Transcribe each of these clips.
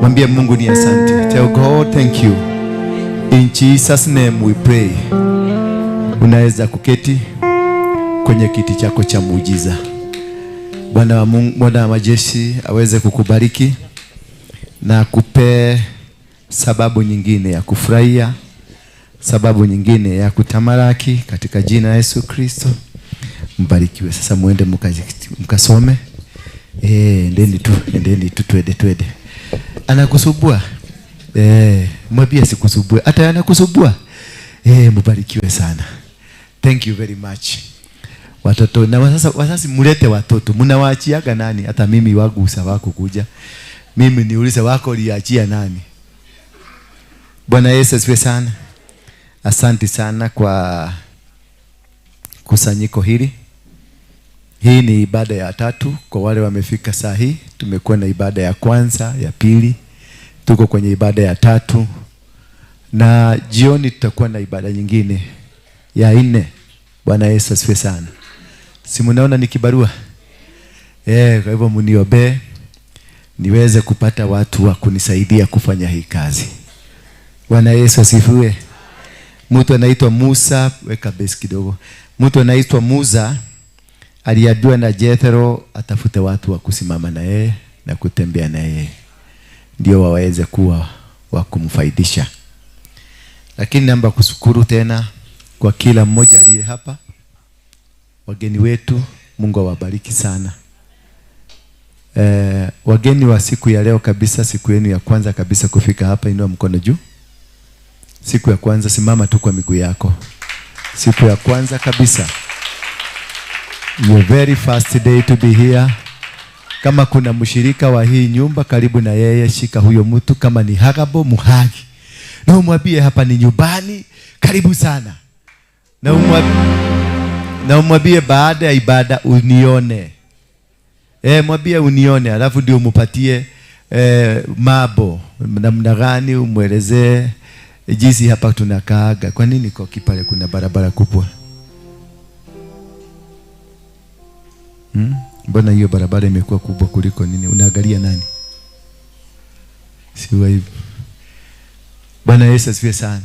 Mwambie Mungu ni asante. Tell God thank you. In Jesus name we pray. Unaweza kuketi kwenye kiti chako cha muujiza. Bwana wa Mungu, Bwana wa majeshi aweze kukubariki na akupe sababu nyingine ya kufurahia, sababu nyingine ya kutamalaki katika jina la Yesu Kristo. Mbarikiwe. Sasa muende mkasome. Endeni tu, endeni tu, twende twende. Anakusubua? Mwambie asikusubue. Hata anakusubua. Mbarikiwe sana. Thank you very much. Watoto na wasasi mulete watoto. Mnawaachiaga nani? Hata mimi wagusa wako kuja. Mimi niulize wako liachia nani? Bwana Yesu asifiwe sana. Asante sana kwa kusanyiko hili. Hii ni ibada ya tatu kwa wale wamefika saa hii. Tumekuwa na ibada ya kwanza, ya pili. Tuko kwenye ibada ya tatu. Na jioni tutakuwa na ibada nyingine ya nne. Bwana Yesu asifiwe sana. Si mnaona ni kibarua? Kwa hivyo mniombe niweze kupata watu wa kunisaidia kufanya hii kazi. Bwana Yesu asifiwe. Mtu anaitwa Musa, weka base kidogo. Mtu anaitwa Musa aliambiwa na Jethro atafute watu wa kusimama na yeye na kutembea na yeye, ndio waweze kuwa wa kumfaidisha. Lakini naomba kushukuru tena kwa kila mmoja aliye hapa, wageni wetu, Mungu awabariki sana. Wageni wa siku ya leo kabisa, siku yenu ya kwanza kabisa kufika hapa, inua mkono juu. Siku ya kwanza, simama tu kwa miguu yako. Siku ya kwanza kabisa, your very first day to be here. Kama kuna mshirika wa hii nyumba karibu na yeye, shika huyo mtu. Kama ni hagabo, muhagi na umwambie hapa ni nyumbani, karibu sana. Na umwambie baada ya ibada unione. Mwambie unione, alafu ndio umupatie mabo namna gani, umwelezee jinsi hapa tunakaaga. Kwa nini kwa kipale kuna barabara kubwa? Mbona hiyo barabara imekuwa kubwa kuliko nini? Unaangalia nani? Si hivyo. Bwana Yesu asifiwe sana.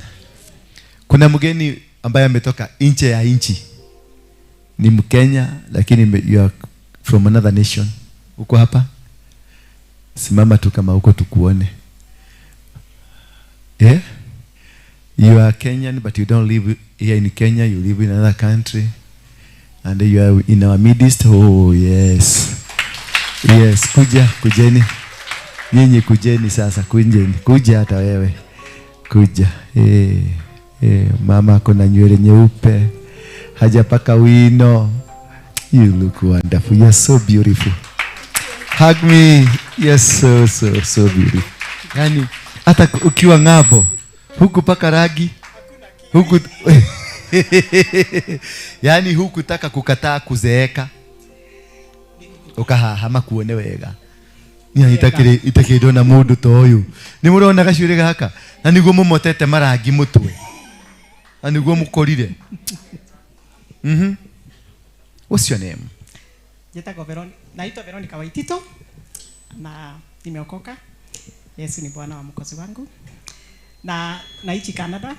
Kuna mgeni ambaye ametoka nje ya nchi. Ni Mkenya lakini you are from another nation. Uko hapa? Simama tu kama uko tukuone. Yeah? You are Kenyan but you don't live here in Kenya, you live in another country. And you are in our midst. Oh yes. Yes, kuja, kujeni. Nyinyi kujeni sasa, kujeni. Kuja hata wewe. Kuja. Mama ako na nywele nyeupe. Hajapaka wino. You look wonderful. You are so beautiful. Hug me. You are so so so beautiful. Yani hata ukiwa ng'ambo, huku paka ragi, huku yani huku taka kukataa kuzeeka. Ukahahama kuone wega. Ni itakiri na mundu to uyu. Ni murona gacuire gaka na niguo mumotete marangi mutwe. Na niguo mukorire. What's your name? Naitwa Veronica Waitito na nimeokoka. Yesu ni Bwana wa Mwokozi wangu. Na naishi Canada.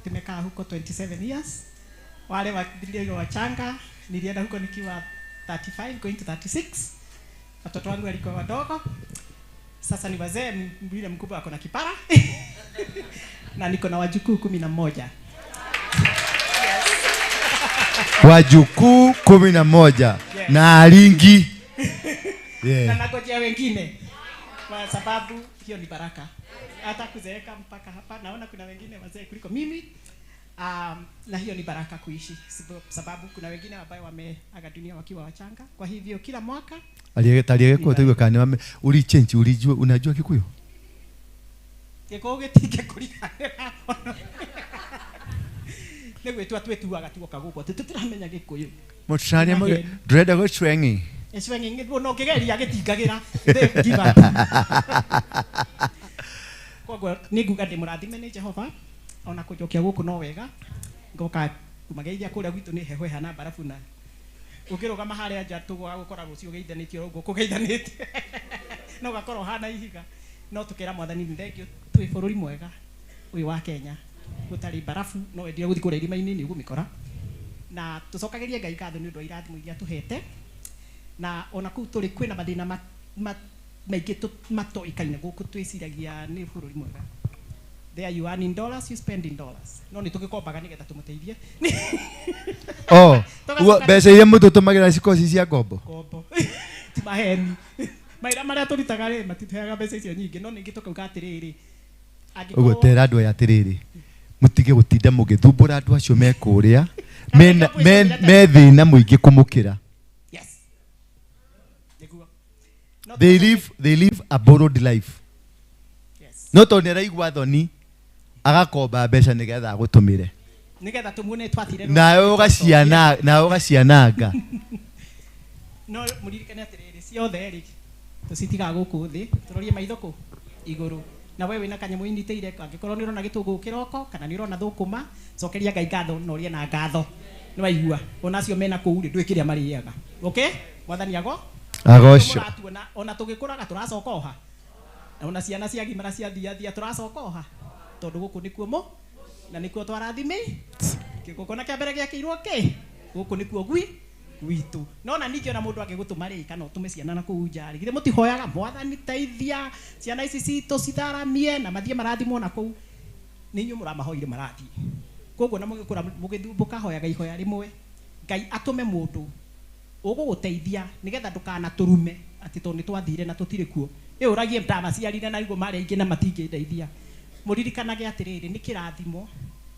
Tumekaa huko 27 years. Wale walio wachanga nilienda huko nikiwa 35 going to 36. Watoto wangu walikuwa wadogo. Sasa ni wazee, yule mkubwa ako na kipara. Na niko na wajukuu 11. Wajukuu 11. Yes. Na alingi. Yeah. Na nangojea wengine. Kwa sababu hiyo ni baraka. Hata kuzeeka mpaka hapa naona kuna wengine wazee kuliko mimi. Na hiyo ni baraka kuishi, sababu kuna wengine ambao wameaga dunia wakiwa wachanga. Kwa hivyo kila mwaka aliyeko tu kani wame uli change ulijua, unajua Kikuyu? Gĩkũyũ gĩtingĩkũriganĩra. Nĩ gwĩtua twĩtuaga tuoka gũkũ atĩ tũtiramenya Gĩkũyũ. Mũtũcania mũge ndũrenda gũcweng'i. Icweng'i no ũngĩgeria gĩtingagĩra. They give up. Koguo nĩ nguga ndĩmũrathime nĩ Jehova ona kũnjokia gũkũ no wega. Ngoka kũmageithia kũrĩa gwitũ nĩ heho ĩhana mbarabu na ũngĩrũgama harĩa nja tũgũgũkora rũciũ ũgeithanĩtie ũguo kũgeithanĩtie. No ũgakorwo ũhana ihiga. No tũkera Mwathani nĩ thengiũ, twĩ bũrũri mwega ũyũ wa Kenya, gũtarĩ mbarabu, no wendire gũthiĩ kũrĩa irima-inĩ nĩ ũgũmĩkora. Na tũcokagerie Ngai ngatho nĩ ũndũ wa irathimo iria tũhete, na ona kũu tũrĩ kwĩna mathĩna maingĩ matoĩkaine gũkũ twĩciragia nĩ bũrũri mwega. There you earn in dollars, you spend in dollars. No nĩ tũgĩkombaga nĩgetha tũmũteithie. Oh, uguo mbeca iria mũtũtũmagĩra cikoragwo ci cia ngombo? Ngombo. Ti maheni. Mawĩra marĩa tũrutaga rĩ, matitũheaga mbeca icio nyingĩ, no ningĩ tũkauga atĩrĩrĩ, angĩkorwo Ũguo tera andũ aya atĩrĩrĩ, mũtige gũtinda mũgĩthumbũra andũ acio me kũrĩa, me thĩna mũingĩ kũmũkĩra. Yes. Nĩguo. No They live a borrowed life. Yes. No tondũ nĩaraigua thoni, agakomba mbeca nĩgetha agũtũmĩre. Nĩgetha tũmuone twathire Nawe ũgaciananga. No mũririkane atĩrĩrĩ, ciothe rĩ, tũcitigaga gũkũ thĩ, tũrorie maitho kũ igũrũ. Na we wĩna kanyamũ inyitĩire, angĩkorwo nĩ ũrona gĩtũngũrũ kĩroko kana nĩ ũrona thũkũma, cokeria Ngai ngatho na ũrĩe na ngatho. Nĩ waigua? Ona acio mena kũu rĩ, ndũĩ kĩrĩa marĩaga. Okay? Mwathani ago? Agoco. Mũratuona, ona tũgĩkũraga tũracoka oha. Na ona ciana ciagimara ciathiathia tũracoka oha. Tondũ gũkũ nĩkuo mũ, na nĩkuo twarathimi. Kĩgongona kĩa mbere gĩakĩirwo kĩ? Gũkũ nĩkuo gwitũ. No na ningĩ ona mũndũ angĩgũtũma rĩ, kana ũtũme ciana na kũu nja rĩ, githĩ mũtihoyaga Mwathani teithia ciana ici citũ citharamie na mathiĩ marathimwo na kũu? Nĩ inyuĩ mũramahoire marathiĩ. Koguo na mũgĩkũra mũgĩthumbũka, hoyaga ihoya rĩmwe, Ngai atũme mũndũ ũgũgũteithia nĩgetha ndũkanatũrume atĩ tondũ nĩtwathire na tũtirĩ kuo. Ĩ ũragie ndamaciarire na niguo marĩ aingĩ na matingĩndeithia. Mũririkanage atĩrĩrĩ, nĩ kĩrathimo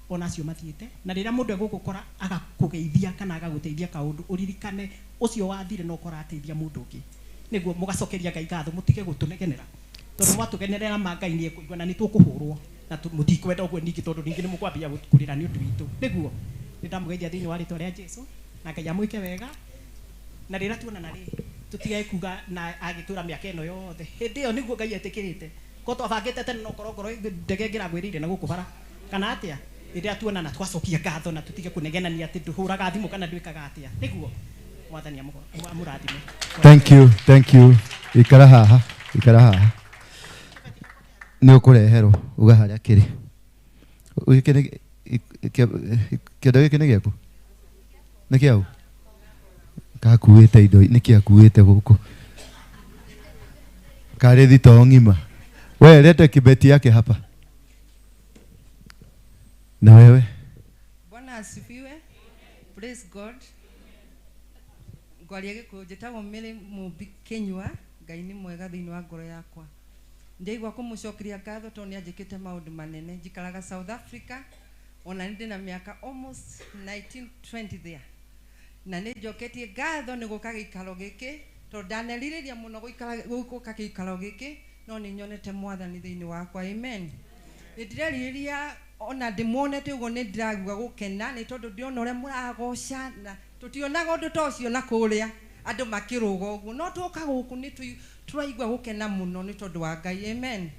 ona acio mathiĩte, na rĩrĩa mũndũ egũgũkora agakũgeithia kana agagũteithia kaũndũ, ũririkane ũcio wathire no ũkora ateithia mũndũ ũngĩ. Nĩguo mũgacokeria Ngai ngatho, mũtige gũtũnegenera. Tondũ mwatũgenerera ma Ngai nĩ ekũigua na nĩtũkũhũrwo, na mũtikwenda ũguo ningĩ, tondũ ningĩ nĩmũkwambia kũrĩra nĩ ũndũ witũ. Nĩguo nĩndamũgeithia thĩinĩ wa rĩtwa rĩa Jesũ, na Ngai amwĩke wega. Na rĩrĩa tuonana rĩ, tũtige kuga na agĩtũra mĩaka ĩno yothe. Hĩndĩ ĩyo nĩguo Ngai etĩkĩrĩte. Ko twabangĩte tene no korwo ngoro ndege ĩngĩragwĩrĩire na gũkũ bara. Kana atĩa? Rĩrĩa tuonana twacokia ngatho na tũtige kũnegenania atĩ ndũhũraga thimũ kana ndwĩkaga atĩa. Nĩguo Mwathani amũrathime. Thank you, thank you. Ikara haha, ikara haha. Nĩ ũkũreherwo uga harĩa kĩrĩ. Gĩkĩ nĩ kĩndũ gĩkĩ nĩ gĩaku? Nĩ kĩau? Gakuĩte indo, nĩ kĩakuĩte gũkũ? Karĩ thitoo ng'ima. We lete kibeti yake hapa. Na wewe? Bwana asifiwe. Praise God. Ngwaria gĩkũyũ, njĩtagwo Mary Mũmbi Kĩnyua. Ngai nĩ mwega thĩinĩ wa ngoro yakwa. Ndĩraigua kũmũcokeria ngatho tondũ nĩ anjĩkĩte maũndũ manene. Njikaraga South Africa, ona nĩ ndĩna mĩaka almost 1920 there. Na nĩ njoketie ngatho nĩ gũka gĩikaro gĩkĩ, tondũ ndanerirĩria mũno gũka gĩikaro gĩkĩ, no nĩ nyonete Mwathani thĩinĩ wakwa. Amen. Nĩ ndĩrerirĩria ona ndĩmuonete ũguo nĩ ndĩragua gũkena, nĩ tondũ ndĩrona ũrĩa mũragoca, na tũtionaga ũndũ ta ũcio na kũrĩa andũ makĩrũga ũguo, no twoka gũkũ nĩ tũraigua gũkena mũno nĩ tondũ wa Ngai. Amen.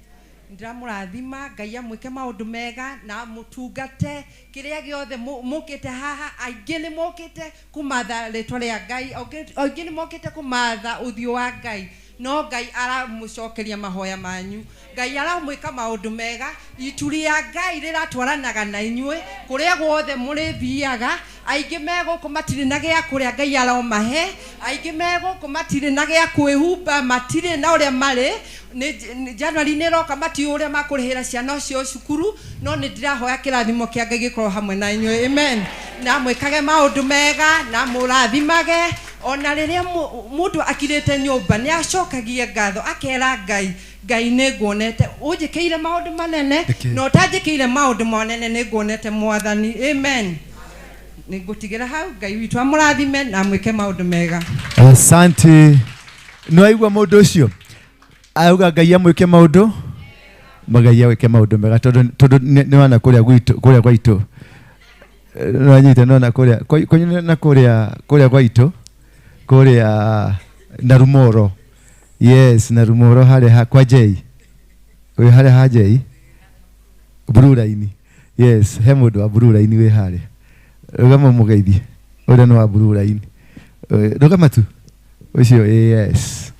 Ndĩramũrathima, Ngai amwĩke maũndũ mega na amũtungate kĩrĩa gĩothe mũkĩte haha. Aingĩ nĩ mokĩte kũmatha rĩtwa rĩa Ngai, aingĩ nĩ mokĩte kũmatha ũthiũ wa Ngai, no Ngai aramũcokeria mahoya manyu. Ngai aramwĩka maũndũ mega. Itu rĩa Ngai rĩratwaranaga na inyuĩ kũrĩa guothe mũrĩthiaga. Aingĩ me gũkũ matirĩ na gĩa kũrĩa, Ngai aromahe. Aingĩ me gũkũ matirĩ na gĩa kwĩhumba, matirĩ na ũrĩa marĩ. Nĩ January nĩ ĩroka, matiũĩ ũrĩa makũrĩhĩra ciana cio cukuru, no nĩ ndĩrahoya kĩrathimo kĩa Ngai gĩkorwo hamwe na inyuĩ. Amen. Na mwĩkage maũndũ mega na mũrathimage. Ona rĩrĩa mũndũ akirĩte nyũmba nĩ acokagia ngatho, akera Ngai, Ngai nĩ nguonete ũnjĩkĩire maũndũ manene, na ũtanjĩkĩire maũndũ manene nĩ nguonete Mwathani. Amen. Nĩngũtigĩra hau. Ngai witũ amũrathime na amwĩke maũndũ mega. Asante. Nĩ waigua mũndũ ũcio auga Ngai amwĩke maũndũ Ngai awĩke maũndũ mega, tondũ nĩ wana kũrĩa gwitũ, kũrĩa gwaitũ. Nĩ wanyita, nĩ wana kũrĩa, kwanyu na kũrĩa gwaitũ, kũrĩa Narumoro. Yes, Narumoro harĩa ha kwa Jay. Wĩ harĩa ha Jay? Blue Line. Yes, he mũndũ wa Blue Line wĩ harĩa. Rũgama mũgeithie. Ũrĩa nĩ wa Blue Line. Rũgama tu. Ũcio, yes.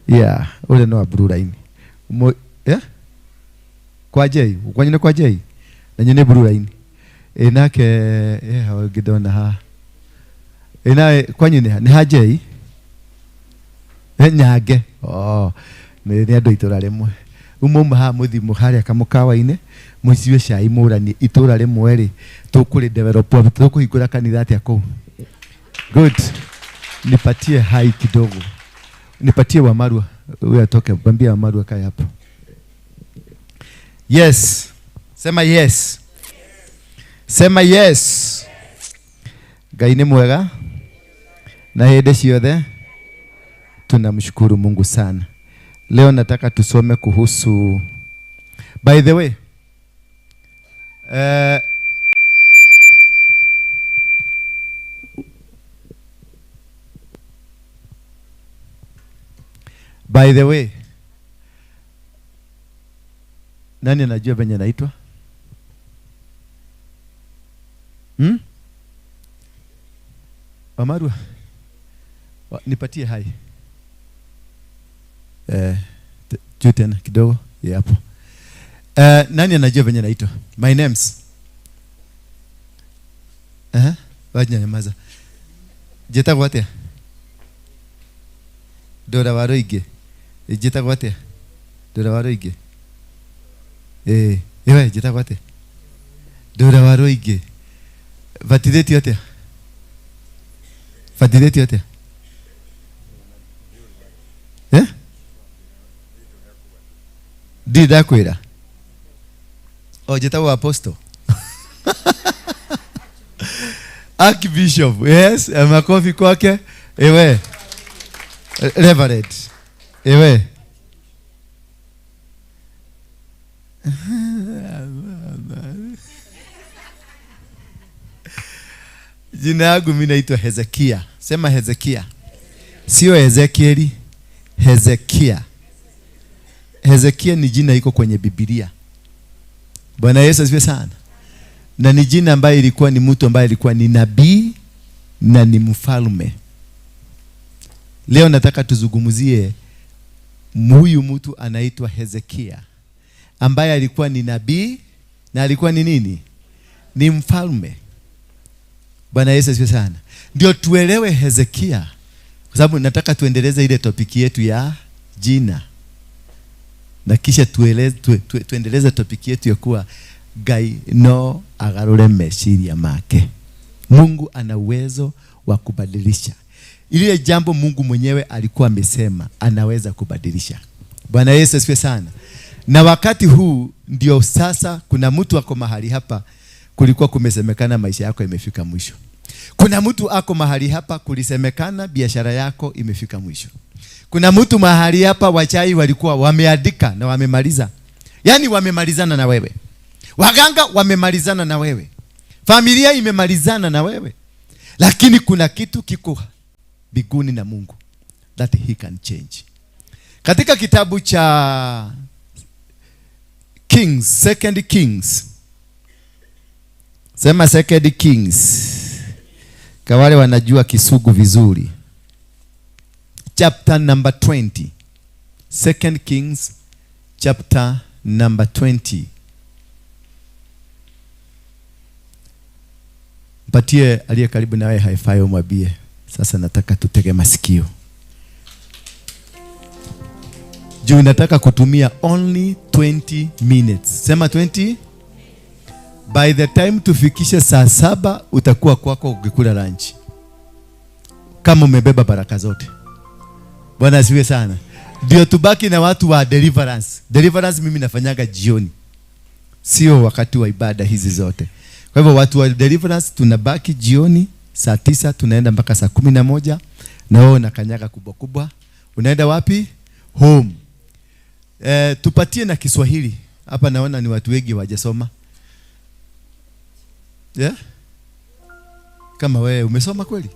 Yeah, ũrĩa nĩ wa Blue Line. Yeah? Kwa J, kwanyu nĩ kwa J? Na nyene blue line. Nake hawa ngĩndona haha. Nawe kwanyu nĩ ha J? Nyange. Oh, nĩ andũ a itũra rĩmwe. Uma haha mũthiĩ harĩa kamũkawa-inĩ mũciwe cai mũranie itũra rĩmwe rĩ tũkũrĩ develop tũkũhingũra kanitha atĩa kũu. Good. Nipatie hai kidogo. Nipatie Wamarwa. Huyu atoke, mwambie Wamarwa kae hapo. Yes. Sema yes. Sema yes. Ngai nĩ mwega na hĩndĩ ciothe tunamshukuru Mungu sana. Leo nataka tusome kuhusu, by the way, by the way, nani anajua venye naitwa? Wamarwa, nipatie hai. Juu tena kidogo hapo. Nani anajua venye naitwa? My names. Wacha nyamaza. Njĩtagwo atĩa? Ndũra wa Rũingĩ. Njĩtagwo atĩa? Ndũra wa Rũingĩ. Ewe njĩtagwo atĩa? Ndũra wa Rũingĩ. Batithĩtio atĩa? Batithĩtio atĩa? Ndirĩ ndakwĩra. O njĩtagwo apostle. Archbishop, yes, makofi kwake. Ewe. Reverend. Ewe. Jina yangu mimi naitwa Hezekia. Sema Hezekia. Sio Ezekieli, Hezekia. Hezekia ni jina iko kwenye Biblia. Bwana Yesu asifiwe sana. Na ni jina ambaye ilikuwa ni mtu ambaye alikuwa ni nabii na ni mfalme. Leo nataka tuzungumzie huyu mtu anaitwa Hezekia, ambaye alikuwa ni nabii na alikuwa ni nini? Ni mfalme. Bwana Yesu asifiwe sana. Ndio tuelewe Hezekia, kwa sababu nataka tuendeleze ile topiki yetu ya jina. Na kisha tuendeleze topiki yetu ya kuwa Ngai no agarure meciria make. Mungu ana uwezo wa kubadilisha. Ile jambo Mungu mwenyewe alikuwa amesema anaweza kubadilisha. Bwana Yesu asifiwe sana. Na wakati huu ndio sasa kuna mtu ako mahali hapa kulikuwa kumesemekana maisha yako imefika mwisho. Kuna mtu ako mahali hapa kulisemekana biashara yako imefika mwisho. Kuna mtu mahali hapa wachai walikuwa wameandika na wamemaliza. Yaani wamemalizana na wewe. Waganga wamemalizana na wewe. Familia imemalizana na wewe. Lakini kuna kitu kiko mbinguni na Mungu that he can change. Katika kitabu cha Kings, Second Kings. Sema Second Kings. Kwa wale wanajua Kisugu vizuri. Chapter number 20. Second Kings chapter number 20. Mpatie aliye karibu nawe hi-fi umwambie sasa nataka tutege masikio. Juu nataka kutumia only 20 minutes. Sema 20. By the time tufikishe saa 7 utakuwa kwako ukikula lunch. Kama umebeba baraka zote. Bwana asifiwe sana. Ndio tubaki na watu wa deliverance. Deliverance mimi nafanyaga jioni. Sio wakati wa ibada hizi zote. Kwa hivyo watu wa deliverance tunabaki jioni saa 9 tunaenda mpaka saa 11 na wewe unakanyaga kubwa kubwa. Unaenda wapi? Home. Tupatie na Kiswahili. Hapa naona ni watu wengi hawajasoma. Yeah? Kama wewe umesoma kweli?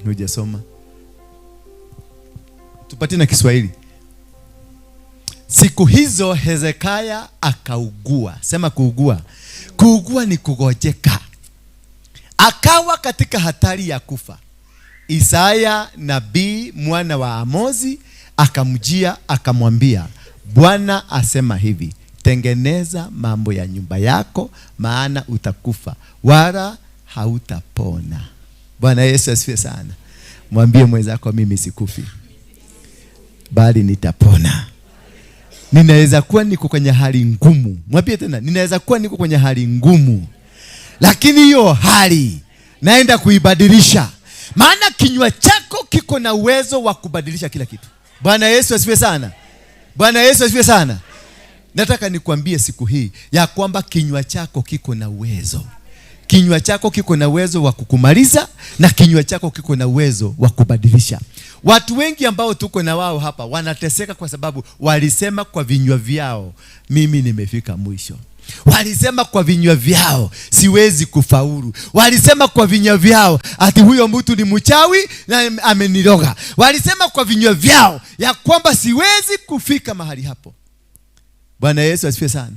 Hujasoma. Tupatie na Kiswahili. Siku hizo Hezekia akaugua. Sema kuugua. Kuugua ni kugojeka. Akawa katika hatari ya kufa. Isaya nabii mwana wa Amozi akamjia akamwambia, Bwana asema hivi, tengeneza mambo ya nyumba yako, maana utakufa wala hautapona. Bwana Yesu asifiwe sana. Mwambie mwenzako, mimi sikufi bali nitapona. Ninaweza kuwa niko kwenye hali ngumu. Mwambie tena, ninaweza kuwa niko kwenye hali ngumu, lakini hiyo hali naenda kuibadilisha. Maana kinywa chako kiko na uwezo wa kubadilisha kila kitu. Bwana Yesu asifiwe sana. Bwana Yesu asifiwe sana. Nataka nikwambie siku hii ya kwamba kinywa chako kiko na uwezo. Kinywa chako kiko na uwezo wa kukumaliza na kinywa chako kiko na uwezo wa kubadilisha. Watu wengi ambao tuko na wao hapa wanateseka kwa sababu walisema kwa vinywa vyao, mimi nimefika mwisho. Walisema kwa vinywa vyao, siwezi kufaulu. Walisema kwa vinywa vyao, ati huyo mtu ni mchawi na ameniroga. Walisema kwa vinywa vyao ya kwamba siwezi kufika mahali hapo. Bwana Yesu asifiwe sana.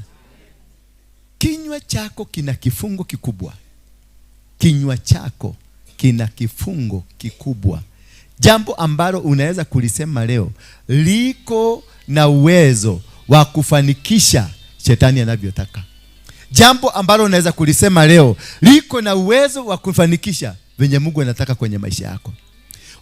Kinywa chako kina kifungo kikubwa. Kinywa chako kina kifungo kikubwa. Jambo ambalo unaweza kulisema leo liko na uwezo wa kufanikisha shetani anavyotaka. Jambo ambalo unaweza kulisema leo liko na uwezo wa kufanikisha venye Mungu anataka kwenye maisha yako.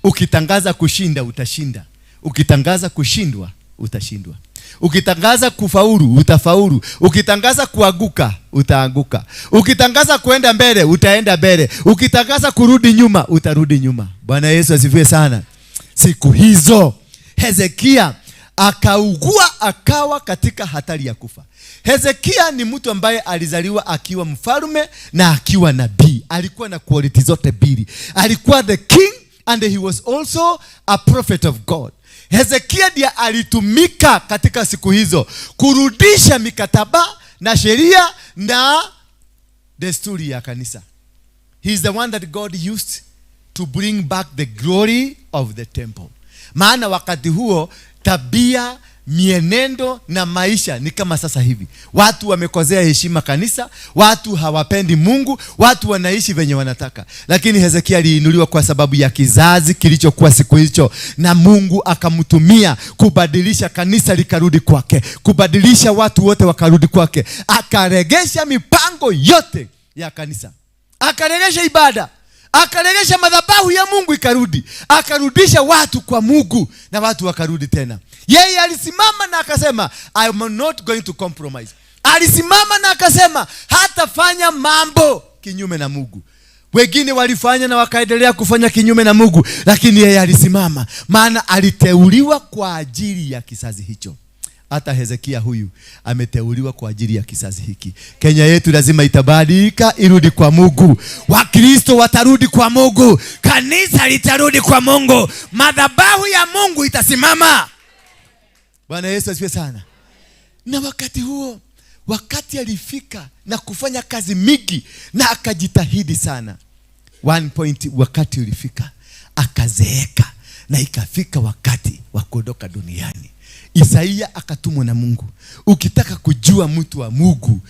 Ukitangaza kushinda utashinda. Ukitangaza kushindwa utashindwa. Ukitangaza kufaulu utafaulu. Ukitangaza kuanguka utaanguka. Ukitangaza kuenda mbele utaenda mbele. Ukitangaza kurudi nyuma utarudi nyuma. Bwana Yesu asifiwe sana. Siku hizo Hezekia akaugua, akawa katika hatari ya kufa. Hezekia ni mtu ambaye alizaliwa akiwa mfalme na akiwa nabii. Alikuwa na quality zote mbili. Alikuwa the king and he was also a prophet of God. Hezekia ndiye alitumika katika siku hizo kurudisha mikataba na sheria na desturi ya kanisa. He is the one that God used to bring back the glory of the temple. Maana wakati huo tabia, mienendo na maisha ni kama sasa hivi. Watu wamekozea heshima kanisa, watu hawapendi Mungu, watu wanaishi venye wanataka. Lakini Hezekia aliinuliwa kwa sababu ya kizazi kilichokuwa siku hicho, na Mungu akamtumia kubadilisha kanisa likarudi kwake, kubadilisha watu wote wakarudi kwake. Akaregesha mipango yote ya kanisa, akaregesha ibada, akaregesha madhabahu ya Mungu ikarudi, akarudisha watu kwa Mungu na watu wakarudi tena. Yeye alisimama na akasema, I am not going to compromise. Alisimama na akasema hatafanya mambo kinyume na Mungu. Wengine walifanya na wakaendelea kufanya kinyume na Mungu, lakini yeye alisimama, maana aliteuliwa kwa ajili ya kizazi hicho. Hata Hezekia huyu ameteuliwa kwa ajili ya kizazi hiki. Kenya yetu lazima itabadilika, irudi kwa Mungu. Wakristo watarudi kwa Mungu. Kanisa litarudi kwa Mungu. Madhabahu ya Mungu itasimama. Bwana Yesu asifiwe sana. Na wakati huo, wakati alifika na kufanya kazi mingi na akajitahidi sana. One point, wakati ulifika akazeeka na ikafika wakati wa kuondoka duniani. Isaia akatumwa na Mungu. Ukitaka kujua mtu wa Mungu,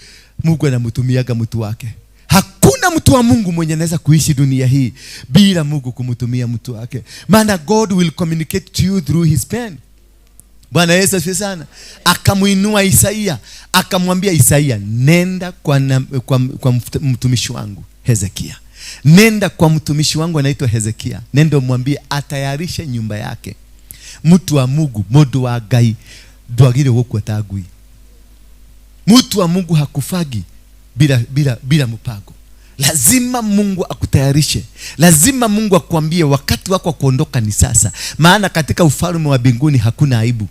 Mungu anamtumiaga mtu wake. Hakuna mtu wa Mungu mwenye anaweza kuishi dunia hii bila Mungu kumtumia mtu wake. Maana God will communicate to you through his pen. Bwana Yesu asifiwe sana. Akamuinua Isaia, akamwambia Isaia, nenda kwa mtumishi wangu Hezekia. Nenda kwa mtumishi wangu anaitwa Hezekia. Nenda umwambie atayarishe nyumba yake. Mtu wa Mungu, mundu wa Ngai, ndwagire gukua ta ngui. Mtu wa Mungu hakufagi bila mpango. Lazima Mungu akutayarishe. Lazima Mungu akwambie wakati wako wa kuondoka ni sasa. Maana katika ufalme wa mbinguni hakuna aibu.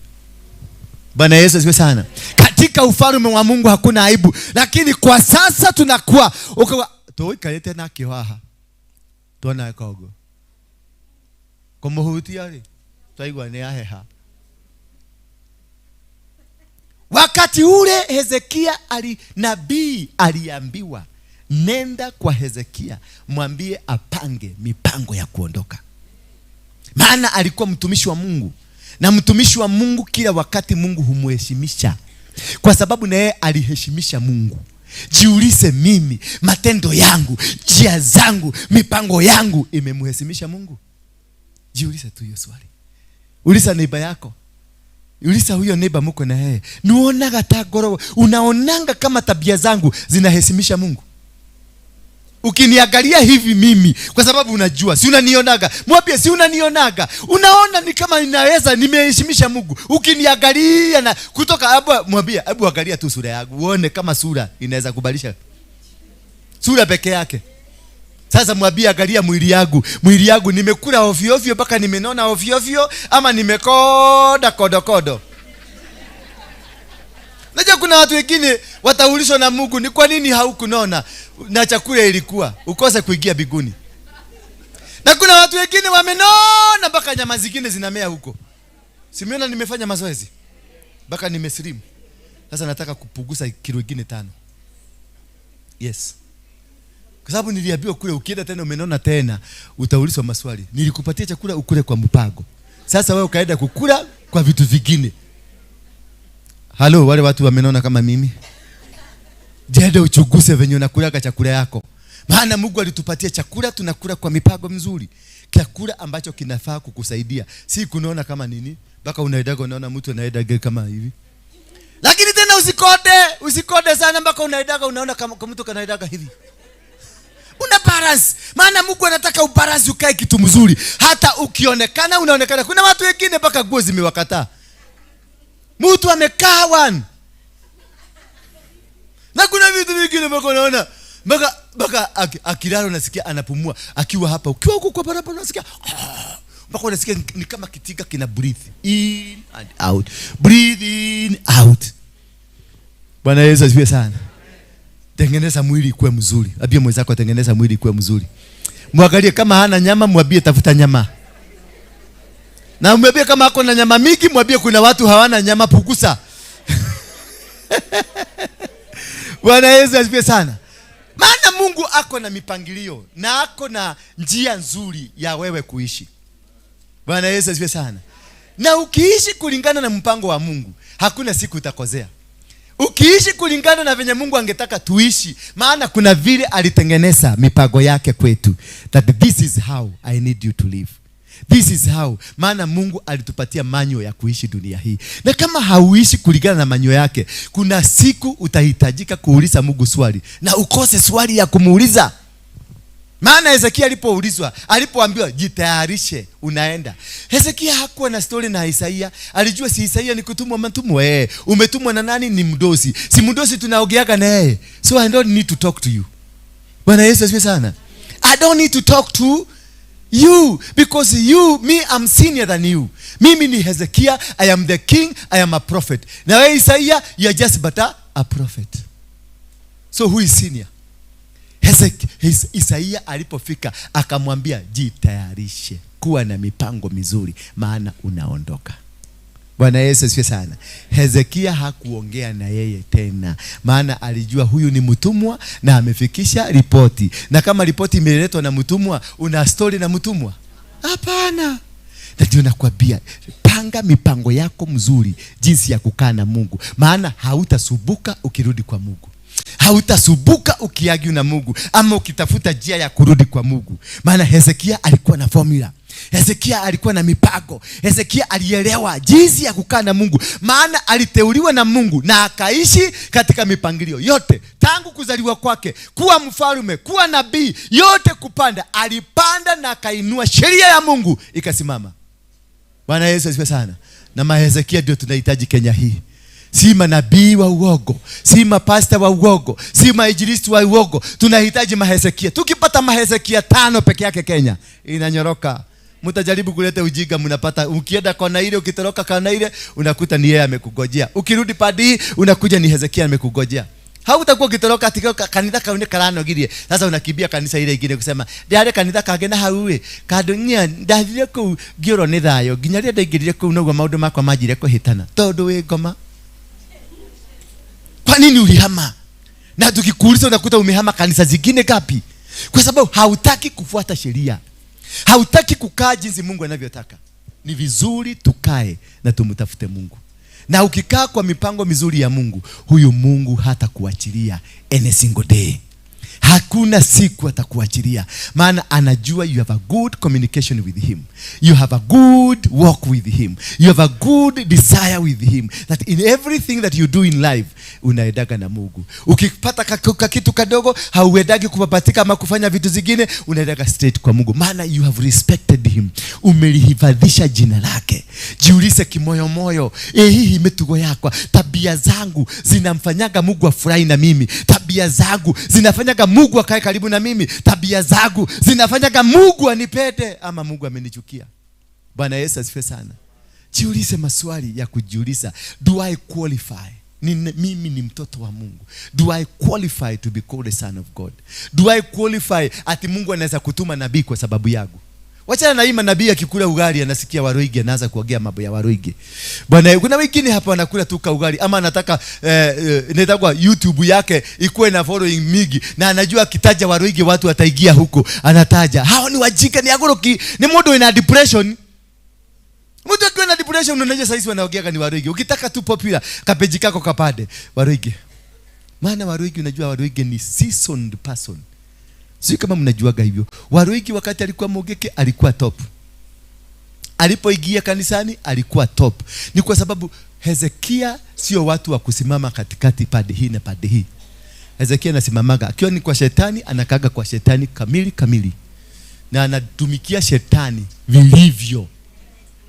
Bwana Yesu asifiwe sana. Katika ufalme wa Mungu hakuna aibu. Lakini kwa sasa tunakuwa ukawa tuikalete na kiwaha. Tuona kogo. Kumuhutia ri twaigua ni aheha. Wakati ule Hezekia nabii aliambiwa, nenda kwa Hezekia mwambie apange mipango ya kuondoka. Maana alikuwa mtumishi wa Mungu, na mtumishi wa Mungu kila wakati Mungu humuheshimisha, kwa sababu na yeye aliheshimisha Mungu. Jiulize, mimi matendo yangu, njia zangu, mipango yangu imemheshimisha Mungu? Jiulize tu hiyo swali. Uliza neighbor yako, Uliza huyo neighbor muko na yeye, nuonaga ta ngoro, unaonanga kama tabia zangu zinaheshimisha Mungu? Ukiniangalia hivi mimi, kwa sababu unajua, si unanionaga? Mwambie, si unanionaga? Unaona ni kama ninaweza nimeheshimisha Mungu? Ukiniangalia na kutoka hapo, mwambie, hebu angalia tu sura yangu uone kama sura inaweza kubadilisha. Sura peke yake. Sasa mwambie, angalia mwili yangu. Mwili yangu nimekula ovyo ovyo mpaka nimenona ovyo ovyo, ama nimekoda kodo kodo. Najua kuna watu wengine wataulizwa na Mungu, ni kwa nini haukunona na chakula ilikuwa ukose kuingia mbinguni. Na kuna watu wengine wamenona mpaka nyama zingine zinamea huko. Simeona nimefanya mazoezi mpaka nimeslimu. Sasa nataka kupunguza kilo nyingine 5. Yes. Kwa sababu niliambiwa kule ukienda tena umenona tena utaulizwa maswali. Nilikupatia chakula ukule kwa mpango. Sasa wewe ukaenda kukula kwa vitu vingine. Halo, wale watu wamenona kama mimi. Jenda uchunguse venye unakulaga chakula yako. Maana Mungu alitupatia chakula, tunakula kwa mipango mizuri. Chakula ambacho kinafaa kukusaidia. Si kunona kama nini? Mpaka unaendaga unaona mtu anaendaga kama hivi. Lakini tena usikode, usikode sana mpaka unaendaga unaona kama mtu kanaendaga hivi. Una balance. Maana Mungu anataka ubalance, ukae kitu mzuri. Hata ukionekana unaonekana. Kuna watu wengine mpaka nguo zimewakataa. Mtu amekaa one. Na kuna vitu vingine mpaka unaona mpaka akilala unasikia anapumua akiwa hapa, ukiwa huko kwa barabara unasikia mpaka unasikia ni kama kitika kina breathe in and out, breathe in out. Bwana Yesu asifiwe sana. Tengeneza mwili kuwe mzuri. Ambia mwenzako tengeneza mwili kuwe mzuri. Mwangalie kama hana nyama, mwambie tafuta nyama. Na mwambie kama ako na nyama mingi, mwambie kuna watu hawana nyama, pugusa. Bwana Yesu asifiwe sana. Maana Mungu ako na mipangilio na ako na njia nzuri ya wewe kuishi. Bwana Yesu asifiwe sana. Na ukiishi kulingana na mpango wa Mungu, hakuna siku utakozea. Ukiishi kulingana na venye Mungu angetaka tuishi, maana kuna vile alitengeneza mipango yake kwetu, that this is how I need you to live. This is how. Maana Mungu alitupatia manyo ya kuishi dunia hii. Na kama hauishi kulingana na manyo yake, kuna siku utahitajika kuuliza Mungu swali na ukose swali ya kumuuliza. Maana Hezekia alipoulizwa, alipoambiwa jitayarishe unaenda, Hezekia hakuwa na story na Isaia. Alijua si Isaia ni kutumwa matumwa. Umetumwa na nani? Ni mdosi. Si mdosi tunaogeaga na yeye. So I don't need to talk to you. Bwana Yesu asifiwe sana. I don't need to talk to you because you, me, I'm senior than you. Mimi ni Hezekia, I am the king, I am a prophet. Na wewe Isaia, you are just but a prophet. So who is senior? Isaia alipofika akamwambia jitayarishe, kuwa na mipango mizuri maana unaondoka. Bwana Yesu asifiwe sana. Hezekia hakuongea na yeye tena, maana alijua huyu ni mtumwa na amefikisha ripoti. Na kama ripoti imeletwa na mtumwa, una story na mtumwa? Hapana. Na ndio nakwambia, panga mipango yako mzuri jinsi ya kukaa na Mungu, maana hautasubuka ukirudi kwa Mungu. Hautasubuka ukiagiwa na Mungu ama ukitafuta njia ya kurudi kwa Mungu. Maana Hezekia alikuwa na formula. Hezekia alikuwa na mipango. Hezekia alielewa jinsi ya kukaa na Mungu, maana aliteuliwa na Mungu na akaishi katika mipangilio yote tangu kuzaliwa kwake, kuwa mfalme, kuwa nabii, yote kupanda, alipanda na akainua sheria ya Mungu ikasimama. Bwana Yesu asifiwe sana. Na mahezekia ndio tunahitaji Kenya hii. Si manabii wa uongo, si mapasta wa uongo, si mainjilisti wa uongo. Tunahitaji mahezekia. Tukipata mahezekia 5 peke yake Kenya inanyoroka. Mtajaribu kuleta ujinga, mnapata. Ukienda kona ile, ukitoroka kona ile, unakuta ni yeye amekugojea. Ukirudi padi, unakuja ni Hezekia amekugojea. Hautakuwa ukitoroka katika kanitha kaune karano girie. Sasa unakimbia kanisa ile ingine kusema, "Ndiare kanitha kange na hau kadunia ndathire kuu ngiurwo ni thayo, nginya rĩrĩa ndaingĩrire kuu noguo maũndũ makwa manjire kũhĩtana." Tondũ wĩ ngoma. Kwa nini ulihama? Na tukikuuliza unakuta umehama kanisa zingine ngapi? Kwa sababu hautaki kufuata sheria. Hautaki kukaa jinsi Mungu anavyotaka. Ni vizuri tukae na tumtafute Mungu. Na ukikaa kwa mipango mizuri ya Mungu, huyu Mungu hatakuachilia any single day. Hakuna siku atakuachilia, maana anajua you have a good communication with him, you have a good walk with him, you have a good desire with him, that in everything that you do in life unaendaga na Mungu. Ukipata kakitu kadogo hauendagi kupapatika ama kufanya vitu zingine, unaendaga straight kwa Mungu, maana you have respected him, umelihifadhisha jina lake. Jiulize kimoyomoyo, hii mitugo yakwa, tabia zangu zinamfanyaga Mungu afurahi na mimi, tabia zangu zinafanyaga Mungu akae karibu na mimi, tabia zangu zinafanyaga Mungu anipende ama Mungu amenichukia. Bwana Yesu asifiwe sana. Jiulize maswali ya kujiuliza. Do I qualify? Mimi ni mtoto wa Mungu. Do I qualify to be called a son of God? Do I qualify ati Mungu anaweza kutuma nabii kwa sababu yangu? Wachana na hii manabii akikula ugali anasikia Waruigi, anaanza kuongea mambo ya Waruigi. Bwana, kuna wengine hapa wanakula tu ugali ama anataka inaitwa YouTube yake ikuwe na following mingi, na anajua akitaja Waruigi watu wataingia huko. Anataja hao ni wajinga, ni agoroki, ni mtu ina depression. Mtu akiwa na depression unajua sasa wanaongea ni Waruigi. Ukitaka tu popular kapeji kako kapade Waruigi. Maana Waruigi, unajua Waruigi ni seasoned person. Sio kama mnajuaga hivyo. Waruigi wakati alikuwa Mogeke alikuwa top. Alipoingia kanisani alikuwa top. Ni kwa sababu Hezekia sio watu wa kusimama katikati pande hii na pande hii. Hezekia anasimamaga akiwa ni kwa shetani, anakaga kwa shetani kamili kamili. Na anatumikia shetani vilivyo.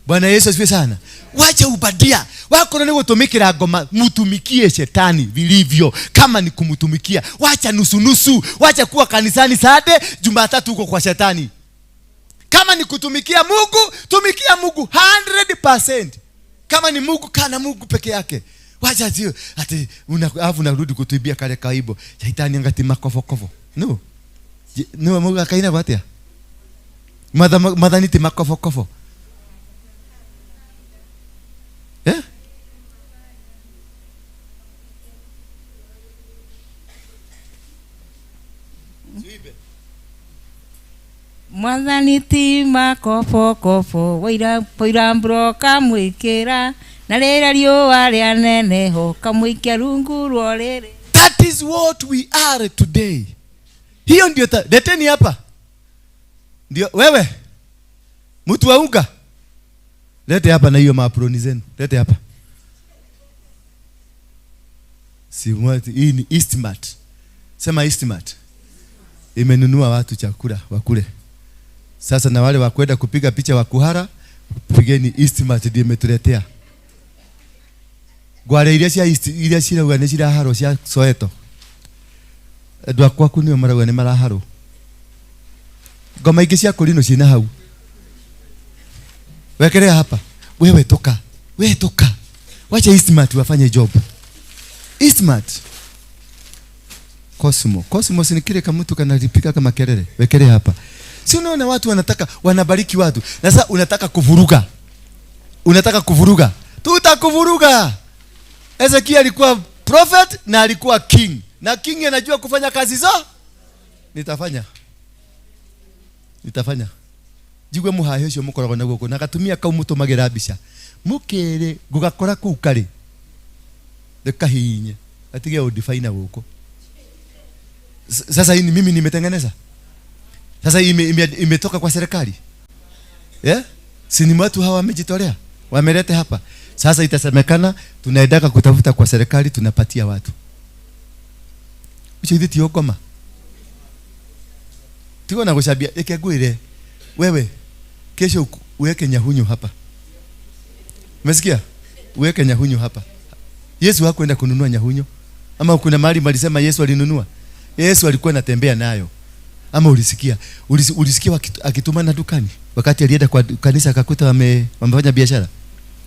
Bwana Yesu asifiwe sana. Wacha ubadia. Wako ni gutumikira ngoma, mutumikie shetani vilivyo. Kama ni kumtumikia, wacha nusu nusu, wacha kuwa kanisani Sunday, Jumatatu uko kwa shetani. Kama ni kutumikia Mungu, tumikia Mungu 100%. Kama ni Mungu, kana Mungu peke yake. Wacha sio ati alafu unarudi kutuibia kale kaibo. Shetani angati makofokofu. No. No, Mungu akaina watia. Madhani ti makofokofu. Eh? Mwathani ti makobokobũ waira mbura ũkamwĩkĩra na rĩrĩa riũa rĩaneneha ũkamũikia rungu rwa ũrĩrĩ. That is what we are today. Hiyo ndio leteni hapa. Ndio wewe mtu wa unga. Lete hapa na hiyo maaproni zenu. Lete hapa. Si mwati, hii ni Eastmart. Sema Eastmart. Imenunua watu chakula wakule. Sasa na wale wa kwenda kupiga picha wa kuhara, pigeni Eastmart ndio imetuletea. Gware iria cia East, iria cirauga nĩ ciraharwo cia Soweto. Andũ akwa kuu nĩo marauga nĩ maraharwo. Ngoma ingĩ cia kũrinũ ciĩna hau. Wekelea hapa. Wewe toka. Wewe toka. Wacha Eastmart wafanye job. Eastmart. Cosmo. Cosmo si ni kile kama mtu kanalipika kama kelele. Wekelea hapa. Si unaona watu wanataka wanabariki watu. Na sasa unataka kuvuruga. Unataka kuvuruga. Tutakuvuruga. Ezekiel alikuwa prophet na alikuwa king. Na king anajua kufanya kazi zo. Nitafanya. Nitafanya. Jigwe muhahe ucio mukoragwo na guku na gatumia kau mutumagira mbica mukere ngugakora kuu kari ndikahinye atige udifaina guku. Sasa hii ni mimi nimetengeneza. Sasa hii imetoka kwa serikali. Yeah? Si ni watu hawa wamejitolea, wamelete hapa. Sasa itasemekana tunaendaka kutafuta kwa serikali tunapatia watu. Ucio ithi ti ngoma. Tigo na gucambia ikengwire. Wewe kesho uweke nyahunyu hapa. Umesikia? Uweke nyahunyu hapa. Yesu hakwenda kununua nyahunyu. Ama kuna mahali walisema Yesu alinunua? Yesu alikuwa anatembea nayo. Ama ulisikia? Ulisikia akitumana dukani? Wakati alienda kwa kanisa akakuta wamefanya biashara.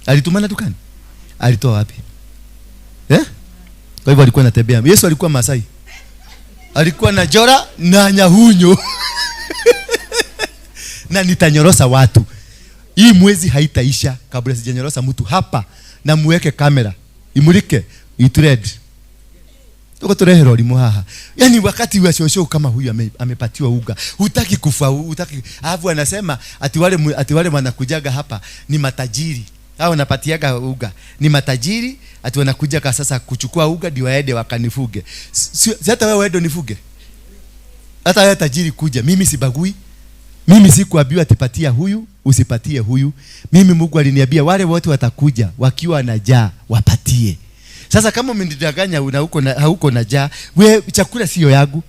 Alitumana dukani? Alitoa wapi? Eh? Kwa hivyo alikuwa anatembea. Yesu alikuwa Masai. Alikuwa na jora na nyahunyu. Na nitanyorosa watu. Hii mwezi haitaisha kabla sijanyorosa mtu hapa, na muweke kamera imulike itred. Tuko turehero limu haha. Yaani wakati wa shosho kama huyu amepatiwa uga, hutaki kufa, hutaki. Alafu anasema ati wale wanakujaga hapa ni matajiri. Hao wanapatiaga uga ni matajiri, ati wanakujaga sasa kuchukua uga ndio waende wakanifuge. Si hata wewe uende unifuge. Hata wewe tajiri kuja, mimi sibagui. Mimi sikuambiwa atipatia huyu, usipatie huyu. Mimi Mungu aliniambia wale wote watakuja wakiwa na njaa wapatie. Sasa kama umenidanganya una huko na hauko na njaa, we chakula sio yangu.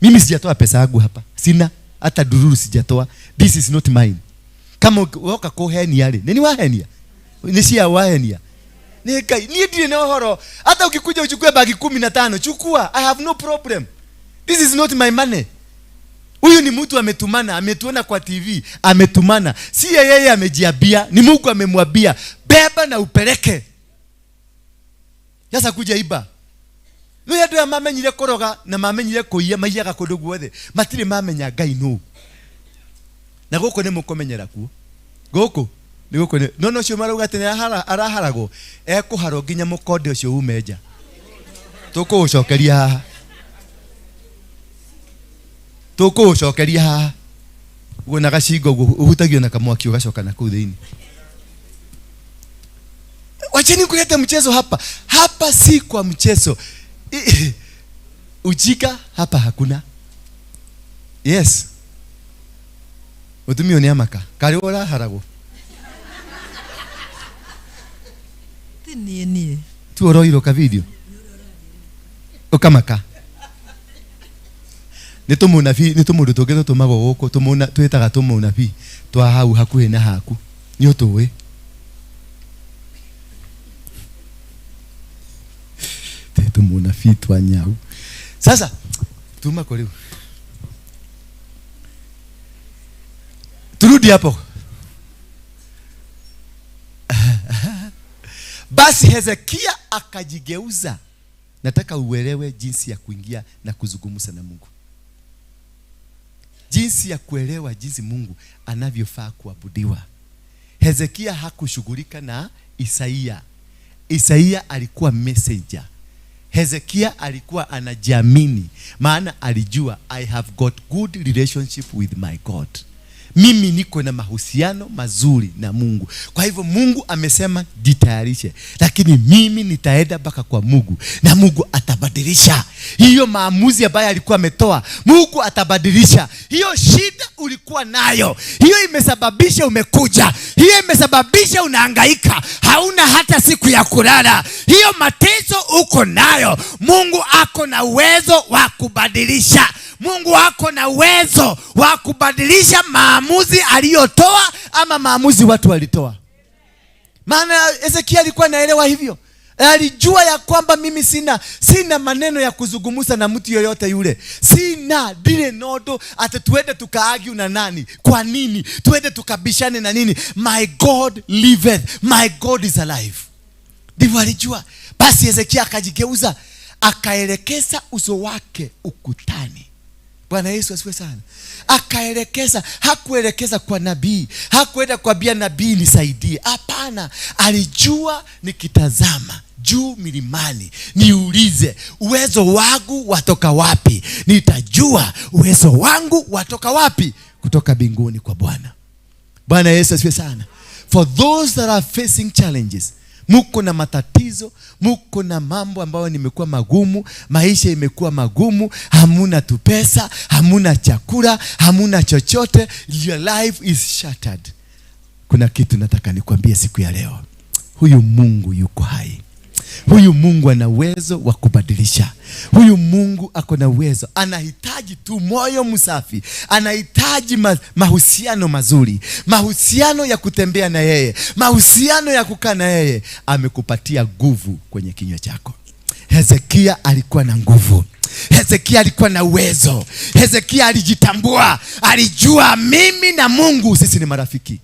Mimi sijatoa pesa yangu hapa. Sina hata dururu sijatoa. This is not mine. Kama woka kuhenia ri, nini wahenia? Ni cia wahenia. Ni Ngai, niĩ ndirĩ na ũhoro. Hata ukikuja uchukue bagi 15, chukua. I have no problem. This is not my money. Huyu ni mtu ametumana, ametuona kwa TV, ametumana. Si yeye amejiambia, ni Mungu amemwambia, beba na upeleke. Sasa kuja iba. No andũ aya mamenyire kũroga na mamenyire kũiya maiyaga kũndũ guothe. Matirĩ mamenya Ngai nũ. Na gũkũ nĩ mũkũmenyera kuo. Gũkũ nĩ gũkũ nĩ. No no ũcio marauga atĩ nĩ araharagwo, ekũharwo nginya mũkonde ũcio ume nja. Tũkũũcokeria haha. Tũkũũcokeria haha. Ũguo na gacingo ũguo ũhutagio na kamwaki ũgacoka na kũu thĩinĩ. Wacheni kuleta mchezo hapa. Hapa si kwa mchezo. Ujika hapa hakuna. Yes. Mutumia nĩ amaka. Karĩ ũraharagwo. Ti niĩ niĩ. Tu ũroirwo ka video. Ũkamaka. Nĩ tũmũnabii, nĩ tũmũndũ tũngĩ tũtũmagwo gũkũ, tũmũna twĩtaga tũmũnabii twa hau hakuhĩ na haku. Nĩ ũtũĩ. Tũmũnabii twa nyau. Sasa tuma kwa rĩu. Turudi hapo. Basi Hezekia akajigeuza. Nataka uelewe jinsi ya kuingia na kuzungumza na Mungu. Jinsi ya kuelewa jinsi Mungu anavyofaa kuabudiwa. Hezekia hakushughulika na Isaia. Isaia alikuwa messenger. Hezekia alikuwa anajiamini, maana alijua I have got good relationship with my God. Mimi niko na mahusiano mazuri na Mungu. Kwa hivyo Mungu amesema jitayarishe, lakini mimi nitaenda mpaka kwa Mungu na Mungu atabadilisha hiyo maamuzi ambayo alikuwa ametoa. Mungu atabadilisha hiyo shida ulikuwa nayo. Hiyo imesababisha umekuja, hiyo imesababisha unahangaika, hauna hata siku ya kulala. Hiyo mateso uko nayo, Mungu ako na uwezo wa kubadilisha. Mungu ako na uwezo wa kubadilisha maamuzi aliyotoa ama maamuzi watu walitoa. Maana Hezekia alikuwa anaelewa hivyo. Alijua ya kwamba mimi sina maneno ya kuzungumza na mtu yoyote yule. Sina dile nodo ati tuende tukaargue na nani. Kwa nini? Tuende tukabishane na nini? My God liveth. My God is alive. Ndivyo alijua. Basi Hezekia akajigeuza, akaelekeza uso wake ukutani. Bwana Yesu asifiwe sana. Akaelekeza, hakuelekeza kwa nabii, hakuenda kuambia nabii nisaidie. Hapana, alijua nikitazama juu milimani, niulize uwezo wangu watoka wapi? Nitajua uwezo wangu watoka wapi? Kutoka mbinguni kwa Bwana. Bwana Yesu asifiwe sana. For those that are facing challenges, muko na matatizo, muko na mambo ambayo nimekuwa magumu, maisha imekuwa magumu, hamuna tu pesa, hamuna chakula, hamuna chochote, your life is shattered. Kuna kitu nataka nikwambie siku ya leo. Huyu Mungu yuko hai. Huyu Mungu ana uwezo wa kubadilisha. Huyu Mungu ako na uwezo. Anahitaji tu moyo msafi. Anahitaji mahusiano mazuri. Mahusiano ya kutembea na yeye. Mahusiano ya kukaa na yeye. Amekupatia nguvu kwenye kinywa chako. Hezekia alikuwa na nguvu. Hezekia alikuwa na uwezo. Hezekia alijitambua. Alijua mimi na Mungu sisi ni marafiki.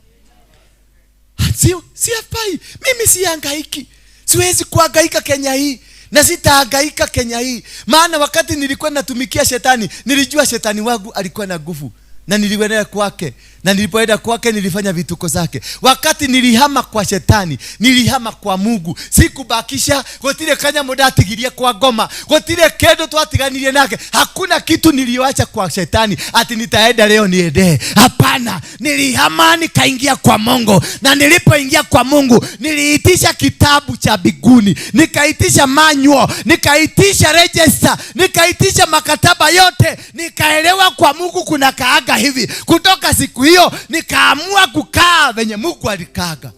Sio, si hafai. Mimi sihangaiki. Siwezi kuhangaika Kenya hii. Na sitahangaika Kenya hii. Maana wakati nilikuwa natumikia shetani, nilijua shetani wangu alikuwa na nguvu. Na niliwelea kwake. Na nilipoenda kwake nilifanya vituko zake. Wakati nilihama kwa shetani, nilihama kwa Mungu. Sikubakisha, gutire kanya mudatigirie kwa ngoma, gutire kendo twatiganirie nake. Hakuna kitu nilioacha kwa shetani ati nitaenda leo niende. Hapana, nilihama nikaingia kwa Mungu. Na nilipoingia kwa Mungu, niliitisha kitabu cha biguni, nikaitisha manual, nikaitisha register, nikaitisha makataba yote, nikaelewa kwa Mungu kuna kaaga hivi. Kutoka siku hiyo nikaamua kukaa venye Mungu alikaaga.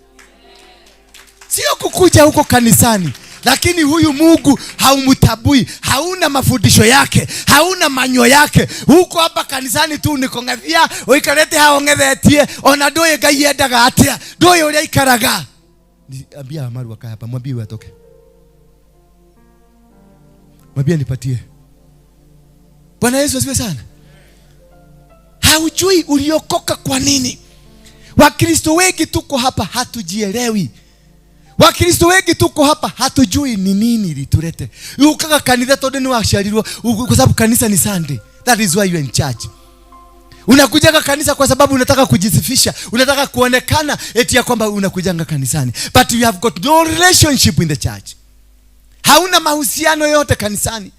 Sio kukuja huko kanisani, lakini huyu Mungu haumtabui, hauna mafundisho yake, hauna manyo yake. Huko hapa kanisani tu nikong'ethia, uikarete haong'ethetie, ona ndũĩ Ngai endaga atia, ndũĩ ũrĩa aikaraga. Ambia Amaru akae hapa, mwambie huyu atoke. Mwambie nipatie. Bwana Yesu asifiwe sana. Haujui uliokoka kwa nini. Wakristo wengi tuko hapa hatujielewi. Wakristo wengi tuko hapa hatujui ni nini ilitulete. Ukaga kanitha tondu ni waciarirwo, kwa sababu kanisa ni Sunday. That is why you are in church. Unakujaga kanisa kwa sababu unataka kujisifisha, unataka kuonekana eti ya kwamba unakujanga kanisani. But you have got no relationship in the church. Hauna mahusiano yote kanisani.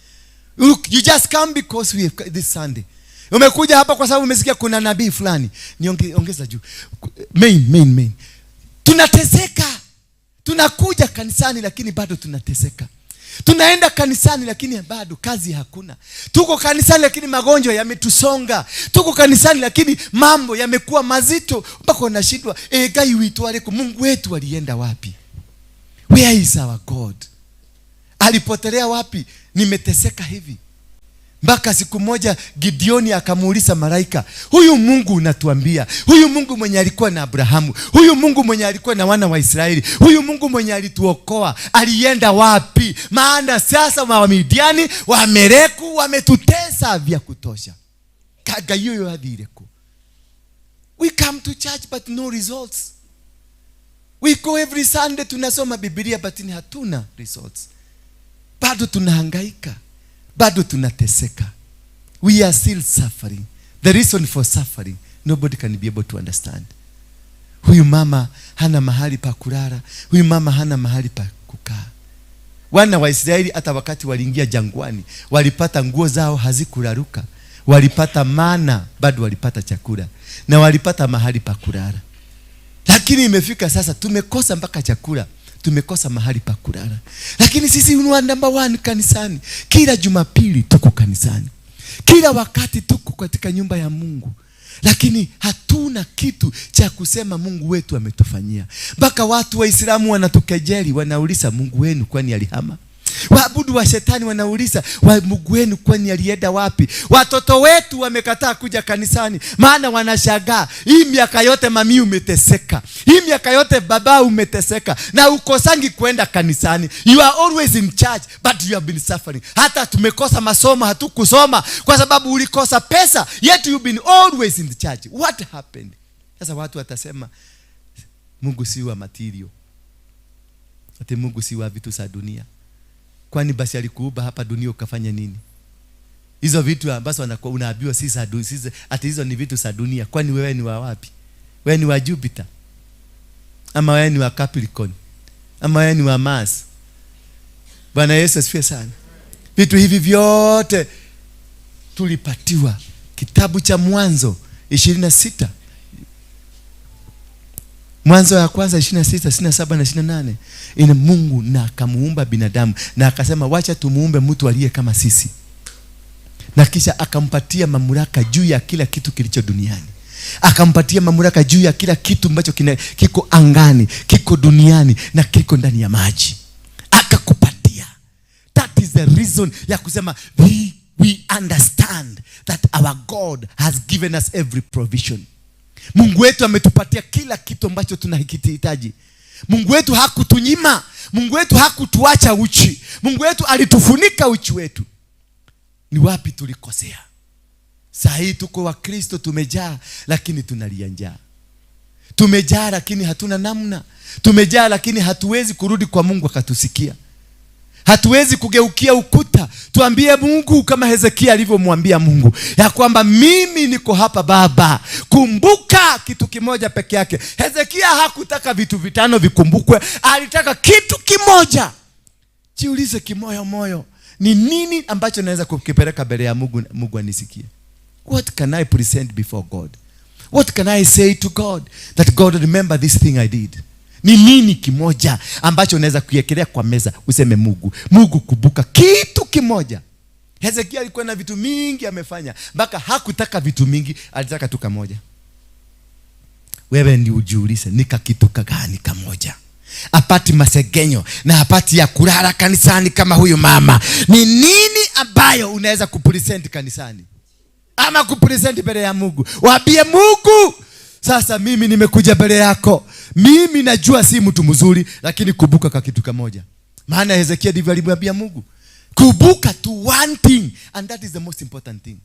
You just come because we have this Sunday. Umekuja hapa kwa sababu umesikia kuna nabii fulani. Niongeza juu. Main. Tunateseka. Tunakuja kanisani lakini bado tunateseka. Tunaenda kanisani lakini bado kazi hakuna. Tuko kanisani lakini magonjwa yametusonga. Tuko kanisani lakini mambo yamekuwa mazito mpaka unashindwa, Ngai wetu aliko, Mungu wetu alienda wapi? Where is our God? Alipotelea wapi? Nimeteseka hivi. Mpaka siku moja Gideoni akamuuliza malaika, huyu Mungu unatuambia, huyu Mungu mwenye alikuwa na Abrahamu, huyu Mungu mwenye alikuwa na wana wa Israeli, huyu Mungu mwenye alituokoa, alienda wapi? Maana sasa Wamidiani, Wamereku wametutesa vya kutosha. Ngai uyu athire ku? We come to church but no results. We go every Sunday tunasoma Biblia but hatuna results. Bado tunahangaika. Bado tunateseka. We are still suffering. The reason for suffering, nobody can be able to understand. Huyu mama hana mahali pa kulala. Huyu mama hana mahali pa kukaa. Wana wa Israeli hata wakati waliingia jangwani, walipata nguo zao hazikuraruka. Walipata mana, bado walipata chakula. Na walipata mahali pa kulala. Lakini imefika sasa tumekosa mpaka chakula. Tumekosa mahali pa kulala. Lakini sisi ni number 1 kanisani. Kila Jumapili tuko kanisani. Kila wakati tuko katika nyumba ya Mungu. Lakini hatuna kitu cha kusema Mungu wetu ametufanyia. Mpaka watu Waislamu wanatukejeli, wanauliza Mungu wenu kwani alihama? Waabudu wa shetani wanauliza, Mungu wenu kwani alienda wapi? Watoto wetu wamekataa kuja kanisani, maana wanashangaa, hii miaka yote mami umeteseka, hii miaka yote baba umeteseka, na ukosangi kwenda kanisani. You are always in church but you have been suffering. Hata tumekosa masomo, hatukusoma kwa sababu ulikosa pesa, yet you've been always in the church. What happened? Sasa watu watasema Mungu si wa material, ati Mungu si wa vitu za dunia. Kwani basi alikuumba hapa dunia ukafanya nini? Hizo vitu ambazo unaambiwa si za dunia, ati hizo ni vitu za dunia. Kwani wewe ni wa wapi? Wewe ni wa Jupiter? Ama wewe ni wa Capricorn? Ama wewe ni wa Mars? Bwana Yesu asifiwe sana. Vitu hivi vyote tulipatiwa. Kitabu cha Mwanzo 26. Mwanzo ya kwanza 26, 27 na 28. Ina Mungu na akamuumba binadamu na akasema wacha tumuumbe mtu aliye kama sisi. Na kisha akampatia mamlaka juu ya kila kitu kilicho duniani. Akampatia mamlaka juu ya kila kitu ambacho kiko angani, kiko duniani na kiko ndani ya maji. Akakupatia. That is the reason ya kusema we understand that our God has given us every provision. Mungu wetu ametupatia kila kitu ambacho tunahitaji. Mungu wetu hakutunyima. Mungu wetu hakutuacha uchi. Mungu wetu alitufunika uchi wetu. Ni wapi tulikosea? Saa hii tuko wa Kristo tumejaa, lakini tunalia njaa. Tumejaa lakini hatuna namna. Tumejaa lakini hatuwezi kurudi kwa Mungu akatusikia. Hatuwezi kugeukia ukuta tuambie Mungu kama Hezekia alivyomwambia Mungu ya kwamba mimi niko hapa Baba, kumbuka kitu kimoja peke yake. Hezekia hakutaka vitu vitano vikumbukwe, alitaka kitu kimoja. Jiulize kimoyo moyo, ni nini ambacho naweza kukipeleka mbele ya Mungu, Mungu anisikie? What can I present before God? What can I say to God that God remember this thing I did? Ni nini kimoja ambacho unaweza kuiekelea kwa meza useme Mungu, Mungu kumbuka kitu kimoja. Hezekia alikuwa na vitu mingi amefanya, mpaka hakutaka vitu mingi, alitaka tu kamoja. Wewe ndi ujiulize, nika kitu gani kamoja? Apati masegenyo na apati ya kulala kanisani kama huyu mama. Ni nini ambayo unaweza kupresent kanisani ama kupresent mbele ya Mungu? Waambie Mungu, sasa mimi nimekuja mbele yako, mimi najua si mtu mzuri, lakini kumbuka kwa kitu kamoja. Maana Hezekia ndivyo alimwambia Mungu, kumbuka tu one thing, and that is the most important thing,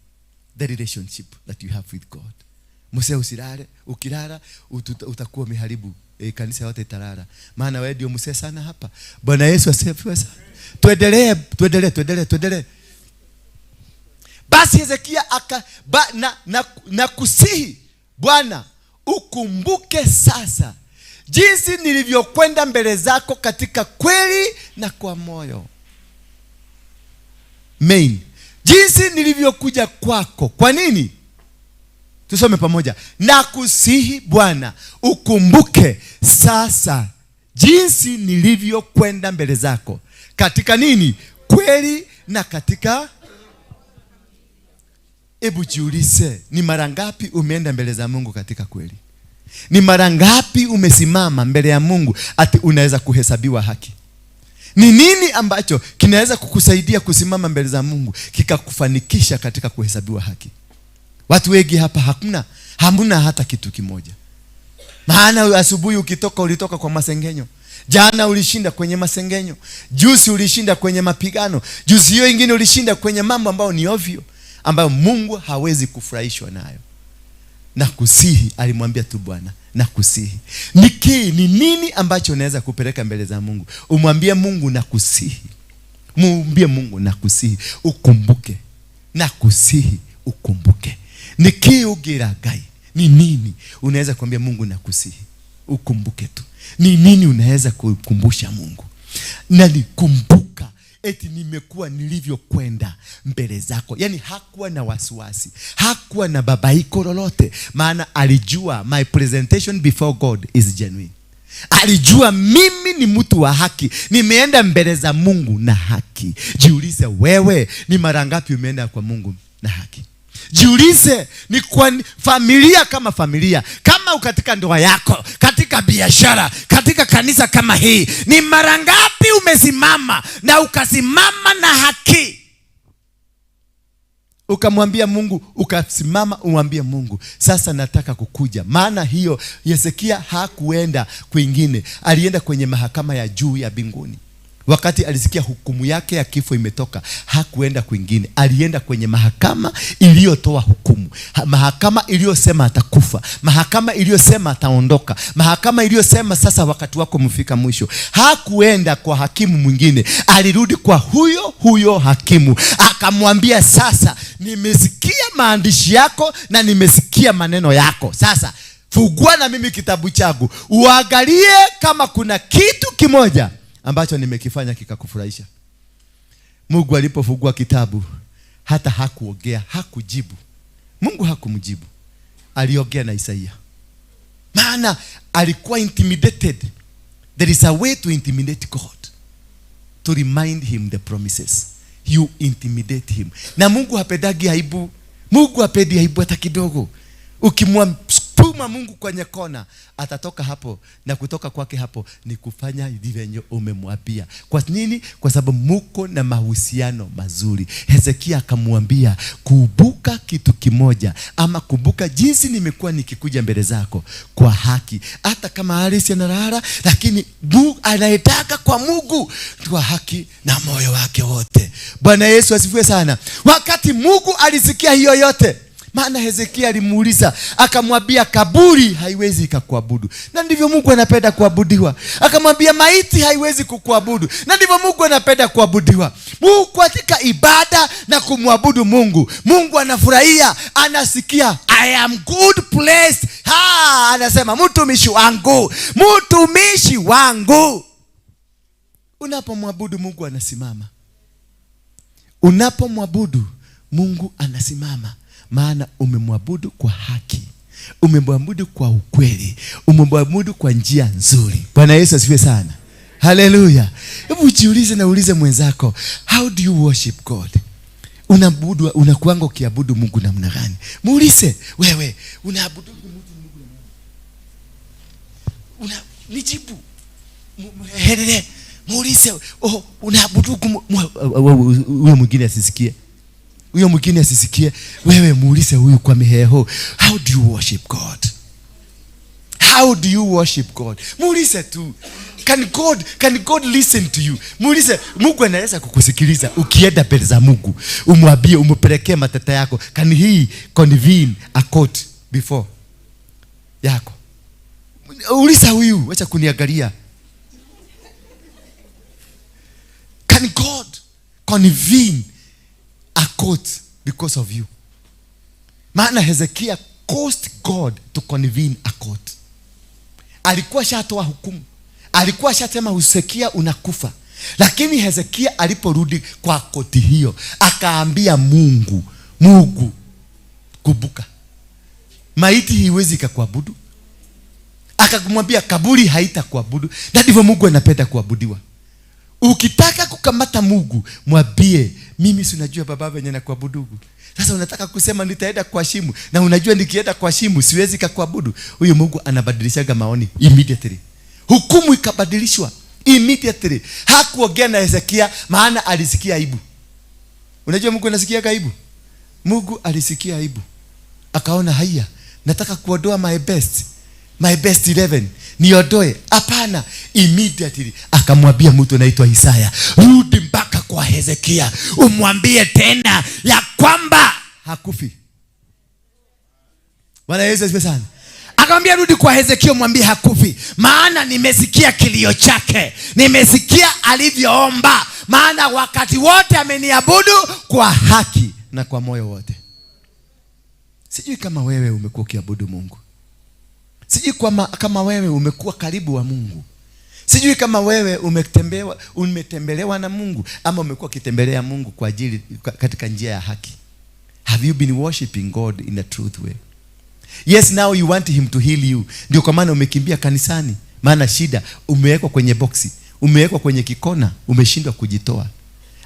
the relationship that you have with God. Mose, usilale. Ukilala utakuwa umeharibu kanisa yote italala, maana wewe ndio msee sana hapa. Bwana Yesu asifiwe sana. Tuendelee, tuendelee, tuendelee, tuendelee. Basi Hezekia aka ba, na kusihi Bwana, ukumbuke sasa jinsi nilivyokwenda mbele zako katika kweli na kwa moyo. Main. Jinsi nilivyokuja kwako. Kwa nini? Tusome pamoja. Na kusihi Bwana, ukumbuke sasa jinsi nilivyokwenda mbele zako katika nini? Kweli na katika. Hebu jiulize, ni mara ngapi umeenda mbele za Mungu katika kweli? Ni mara ngapi umesimama mbele ya Mungu ati unaweza kuhesabiwa haki? Ni nini ambacho kinaweza kukusaidia kusimama mbele za Mungu kikakufanikisha katika kuhesabiwa haki? Watu wengi hapa hamuna hata kitu kimoja. Maana asubuhi ukitoka ulitoka kwa masengenyo. Jana ulishinda kwenye masengenyo. Juzi ulishinda kwenye mapigano. Juzi hiyo ingine ulishinda kwenye mambo ambayo ni ovyo, ambayo Mungu hawezi kufurahishwa nayo. Na kusihi, alimwambia tu Bwana, na kusihi. Ni nini ambacho unaweza kupeleka mbele za Mungu? Umwambie Mungu na kusihi. Mwambie Mungu na kusihi, ukumbuke. Na kusihi, ukumbuke. Nikiugira gai, ni nini unaweza kuambia Mungu na kusihi? Ukumbuke tu. Ni nini unaweza kukumbusha Mungu? Na nikumbuka eti nimekuwa nilivyokwenda mbele zako. Yani hakuwa na wasiwasi, hakuwa na babaiko lolote, maana alijua my presentation before God is genuine. Alijua mimi ni mtu wa haki, nimeenda mbele za Mungu na haki. Jiulize wewe, ni mara ngapi umeenda kwa Mungu na haki? Jiulize, ni kwa familia kama familia, kama katika ndoa yako, katika biashara, katika kanisa kama hii, ni mara ngapi umesimama na ukasimama na haki? Ukamwambia Mungu, ukasimama umwambie Mungu, sasa nataka kukuja. Maana hiyo Hezekia hakuenda kwingine, alienda kwenye mahakama ya juu ya mbinguni. Wakati alisikia hukumu yake ya kifo imetoka, hakuenda kwingine, alienda kwenye mahakama iliyotoa hukumu, mahakama iliyosema atakufa, mahakama iliyosema ataondoka, mahakama iliyosema sasa wakati wako umefika mwisho. Hakuenda kwa hakimu mwingine, alirudi kwa huyo huyo hakimu, akamwambia sasa nimesikia maandishi yako na nimesikia maneno yako, sasa fungua na mimi kitabu changu uangalie kama kuna kitu kimoja ambacho nimekifanya kikakufurahisha. Mungu alipofungua kitabu hata hakuongea, hakujibu. Mungu hakumjibu. Aliongea na Isaia. Maana alikuwa intimidated. There is a way to intimidate God. To remind him the promises. You intimidate him. Na Mungu hapendagi aibu. Mungu hapendi aibu hata kidogo. Ukimwasukuma Mungu kwenye kona, atatoka hapo, na kutoka kwake hapo ni kufanya vile umemwambia. Kwa nini? Kwa sababu muko na mahusiano mazuri. Hezekia akamwambia, kumbuka kitu kimoja, ama kumbuka jinsi nimekuwa nikikuja mbele zako kwa haki. Hata kama Alice analala, lakini Mungu anayetaka kwa Mungu kwa haki na moyo wake wote. Bwana Yesu asifiwe sana. Wakati Mungu alisikia hiyo yote, Maana Hezekia alimuuliza, akamwambia kaburi haiwezi ikakuabudu. Na ndivyo Mungu anapenda kuabudiwa. Akamwambia maiti haiwezi kukuabudu. Na ndivyo Mungu anapenda kuabudiwa. Mungu katika ibada na kumwabudu Mungu, Mungu anafurahia, anasikia I am good placed. Ha, anasema mtumishi wangu, mtumishi wangu. Unapomwabudu Mungu anasimama. Unapomwabudu Mungu anasimama. Maana umemwabudu kwa haki, umemwabudu kwa ukweli, umemwabudu kwa njia nzuri. Bwana Yesu asifiwe sana. Haleluya. Hebu jiulize na uulize mwenzako, how do you worship God? Unaabudu, unakuanga ukiabudu Mungu namna gani? Muulize wewe, unaabudu Mungu namna gani? Nijibu. Muulize, oh, unaabudu huyo mwingine asisikie. Huyo mwingine asisikie. Wewe muulize huyu kwa miheho, how do you worship God? How do you worship God? Muulize tu. Can God listen to you? Muulize, Mungu anaweza kukusikiliza ukienda mbele za Mungu. Umwambie, umpelekee matata yako. Can he convene a court before yako? Uliza huyu, acha kuniangalia. Can God convene a court because of you? Maana Hezekia caused God to convene a court. Alikuwa shatoa hukumu. Alikuwa shatema Hezekia unakufa. Lakini Hezekia aliporudi kwa koti hiyo, akaambia Mungu, Mungu kumbuka, maiti hiwezi ikakuabudu. Akamwambia kaburi haitakuabudu. Na ndivyo Mungu anapenda kuabudiwa. Ukitaka kukamata Mungu, mwambie mimi si unajua baba venye nakuabudu. Sasa unataka kusema nitaenda kwa shimo, na unajua nikienda kwa shimo siwezi kukuabudu. Huyu Mungu anabadilishaga maoni immediately. Hukumu ikabadilishwa immediately. Hakuongea na Hezekia maana alisikia aibu. Unajua Mungu anasikia aibu? Mungu alisikia aibu. Akaona haya, nataka kuondoa my best. My best 11 niondoe. Hapana, immediately akamwambia mtu anaitwa Isaya, rudi mpaka kwa Hezekia umwambie tena ya kwamba hakufi. Bwana Yesu asifiwe sana. Akamwambia rudi kwa Hezekia umwambie hakufi, maana nimesikia kilio chake, nimesikia alivyoomba, maana wakati wote ameniabudu kwa haki na kwa moyo wote. Sijui kama wewe umekuwa ukiabudu Mungu. Sijui kama wewe umekuwa karibu wa Mungu. Sijui kama wewe umetembelewa na Mungu ama umekuwa ukitembelea Mungu kwa ajili katika njia ya haki. Have you been worshiping God in the truth way? Yes, now you want him to heal you. Ndio kwa maana umekimbia kanisani. Maana shida, umewekwa kwenye boxi, umewekwa kwenye kikona, umeshindwa kujitoa.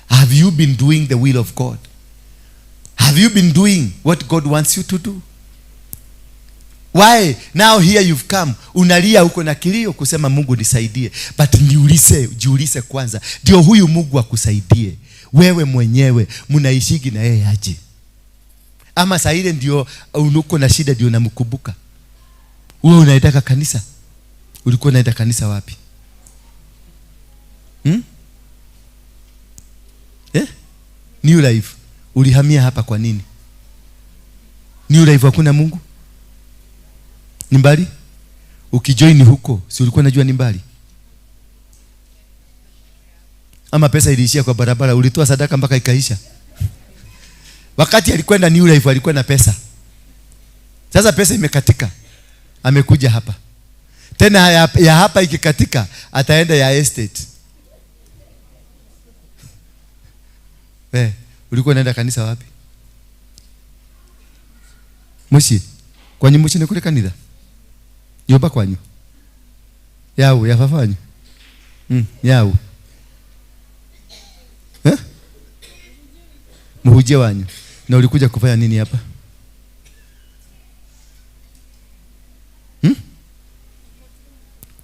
Have you been doing the will of God? Have you been doing what God wants you to do? Why now here you've come, unalia huko na kilio kusema Mungu nisaidie. But niulize, jiulize kwanza, ndio huyu Mungu akusaidie. Wewe mwenyewe mnaishigi na yeye aje? Ama saa ile ndio uko na shida ndio unamkumbuka. Wewe unaitaka kanisa? Ulikuwa unaenda kanisa wapi? New Life. Ulihamia hapa kwa nini? New Life hakuna Mungu? Ni mbali? Ukijoin huko, si ulikuwa unajua ni mbali? Ama pesa iliishia kwa barabara, ulitoa sadaka mpaka ikaisha. Wakati alikwenda New Life alikuwa na pesa. Sasa pesa imekatika. Amekuja hapa. Tena ya hapa ikikatika, ataenda ya estate. Ulikuwa unaenda kanisa wapi? Moshi. Kwanyu moshi ni kule kanisa? Yoba kwanyu. Yao yafafanyu. Yao. Muhujia wanyu. Na ulikuja kufanya nini hapa?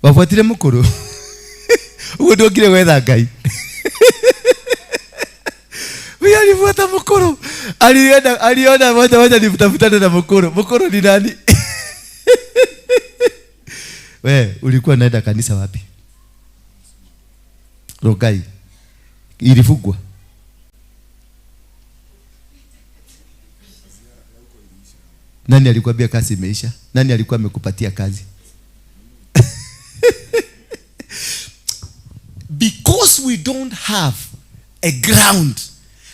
Wafuatire mukuru. Ugo ndokire gwetha Ngai. Huyu alifuata mukuru. Aliona moja moja nitafutane na mukuru. Mukuru ni nani? We, ulikuwa unaenda kanisa wapi? Rogai. Ilifungwa. Nani alikwambia kazi imeisha? Nani alikuwa amekupatia kazi? Because we don't have a ground,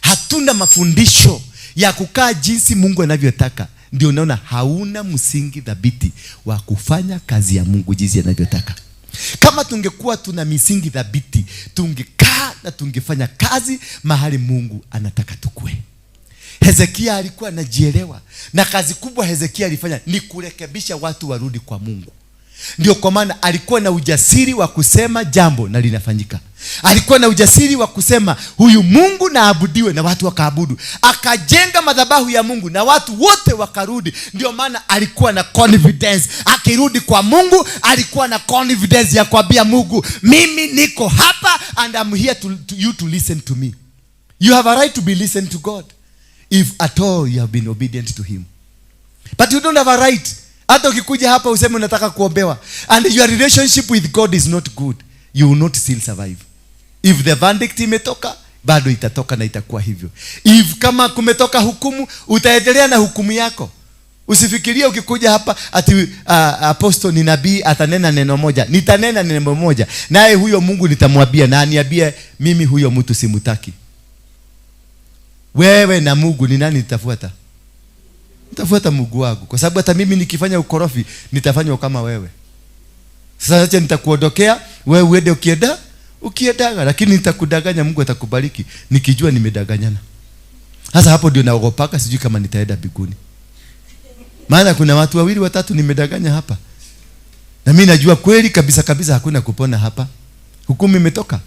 hatuna mafundisho ya kukaa jinsi Mungu anavyotaka, ndio unaona hauna msingi thabiti wa kufanya kazi ya Mungu jinsi anavyotaka. Kama tungekuwa tuna misingi thabiti, tungekaa na tungefanya kazi mahali Mungu anataka tukue. Hezekia alikuwa anajielewa, na kazi kubwa Hezekia alifanya ni kurekebisha watu warudi kwa Mungu. Ndio kwa maana alikuwa na ujasiri wa kusema jambo na linafanyika. Alikuwa na ujasiri wa kusema huyu Mungu na aabudiwe, na watu wakaabudu. Akajenga madhabahu ya Mungu na watu wote wakarudi. Ndio maana alikuwa na confidence. Akirudi kwa Mungu alikuwa na confidence ya kuambia Mungu, mimi niko hapa and I'm here to you to listen to me. You have a right to be listened to God if at all you have been obedient to him. But you don't have a right. Hata ukikuja hapa useme unataka kuombewa and your relationship with God is not good, you will not still survive. If the verdict imetoka, bado itatoka na itakuwa hivyo. If kama kumetoka hukumu, utaendelea na hukumu yako. Usifikirie ukikuja hapa ati apostle ni nabii atanena neno moja. Nitanena neno moja, naye huyo Mungu nitamwambia na aniambie mimi huyo mtu simutaki. Wewe na Mungu ni nani nitafuata? Nitafuata Mungu wangu, kwa sababu hata mimi nikifanya ukorofi nitafanywa kama wewe. Sasa acha nitakuondokea wewe uende ukiendaga, lakini nitakudanganya, Mungu atakubariki nikijua nimedanganyana. Sasa hapo ndio naogopaka, sijui kama nitaenda mbinguni. Maana kuna watu wawili watatu nimedanganya hapa. Na mimi najua kweli kabisa kabisa hakuna kupona hapa. Hukumu imetoka.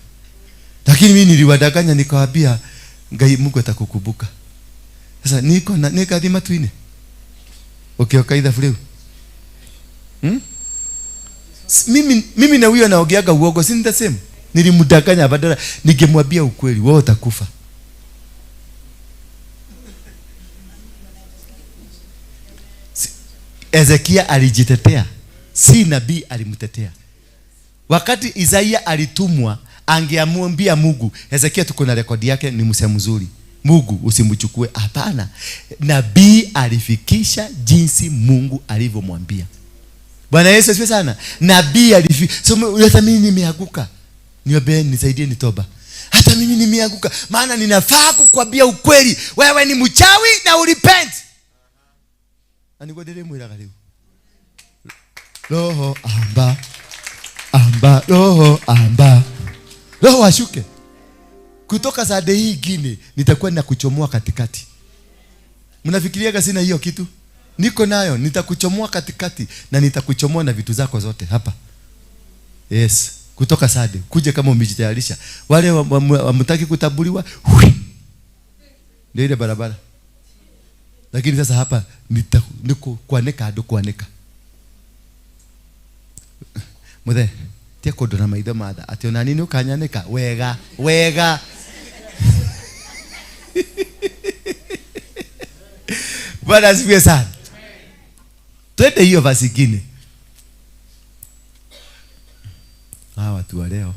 Lakini mimi niliwadanganya nikawaambia Ngai Mungu atakukumbuka. Sasa niko na nikathima tuine. Ukioka ithabu riu. Mimi na huyo naongeaga uongo, si nitasema. Nilimdanganya, badala ningemwambia ukweli, wewe utakufa. Ezekia alijitetea, si nabii alimtetea. Wakati Isaia alitumwa, angeamwambia Mungu, Hezekia tuko na rekodi yake, ni msemo mzuri. Mungu usimchukue. Hapana. Nabii alifikisha jinsi Mungu alivyomwambia. Bwana Yesu asifiwe sana. Nabii alifikisha. So hata mimi nimeanguka, niombe nisaidie nitoba. Hata mimi nimeanguka, maana ninafaa kukwambia ukweli. Wewe ni mchawi na urepent. Anigodere mwiraga leo. Roho amba amba, roho amba, roho ashuke. Kutoka saa hii ingine nitakuwa ninakuchomoa katikati. Mnafikiriaga sina hiyo kitu? Niko nayo, nitakuchomoa katikati na nitakuchomoa na vitu zako zote hapa. Yes, kutoka sade kuja kama umejitayarisha. Wale wamtaki kutabuliwa, ndio ile barabara. Lakini sasa hapa niko kuaneka ndo kuaneka. Muthe, tia kundora maitho matha ati ona nini ukanyanĩka wega wega. Bwana asifiwe sana. Twende hiyo verse nyingine. Hawa watu wa leo.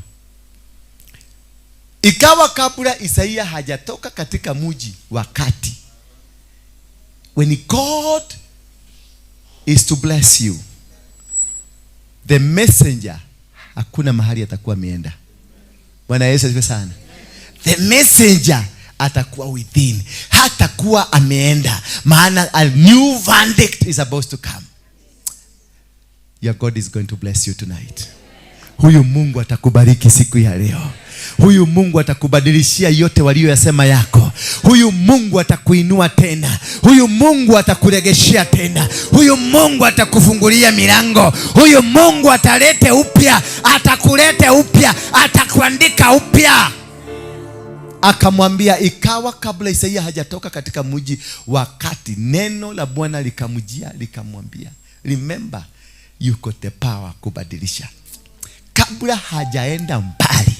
Ikawa kabla Isaia hajatoka katika mji, wakati when God is to bless you, the messenger hakuna mahali atakuwa ameenda. Bwana Yesu asifiwe sana. The messenger atakuwa within, hatakuwa ameenda, maana a new verdict is about to come. Your God is going to bless you tonight. Huyu Mungu atakubariki siku ya leo. Huyu Mungu atakubadilishia yote walioyasema yako. Huyu Mungu atakuinua tena. Huyu Mungu atakuregeshia tena. Huyu Mungu atakufungulia milango. Huyu Mungu atalete upya, atakulete upya, atakuandika upya. Akamwambia, ikawa kabla Isaia hajatoka katika mji, wakati neno la Bwana likamjia likamwambia, remember you got the power kubadilisha. Kabla hajaenda mbali,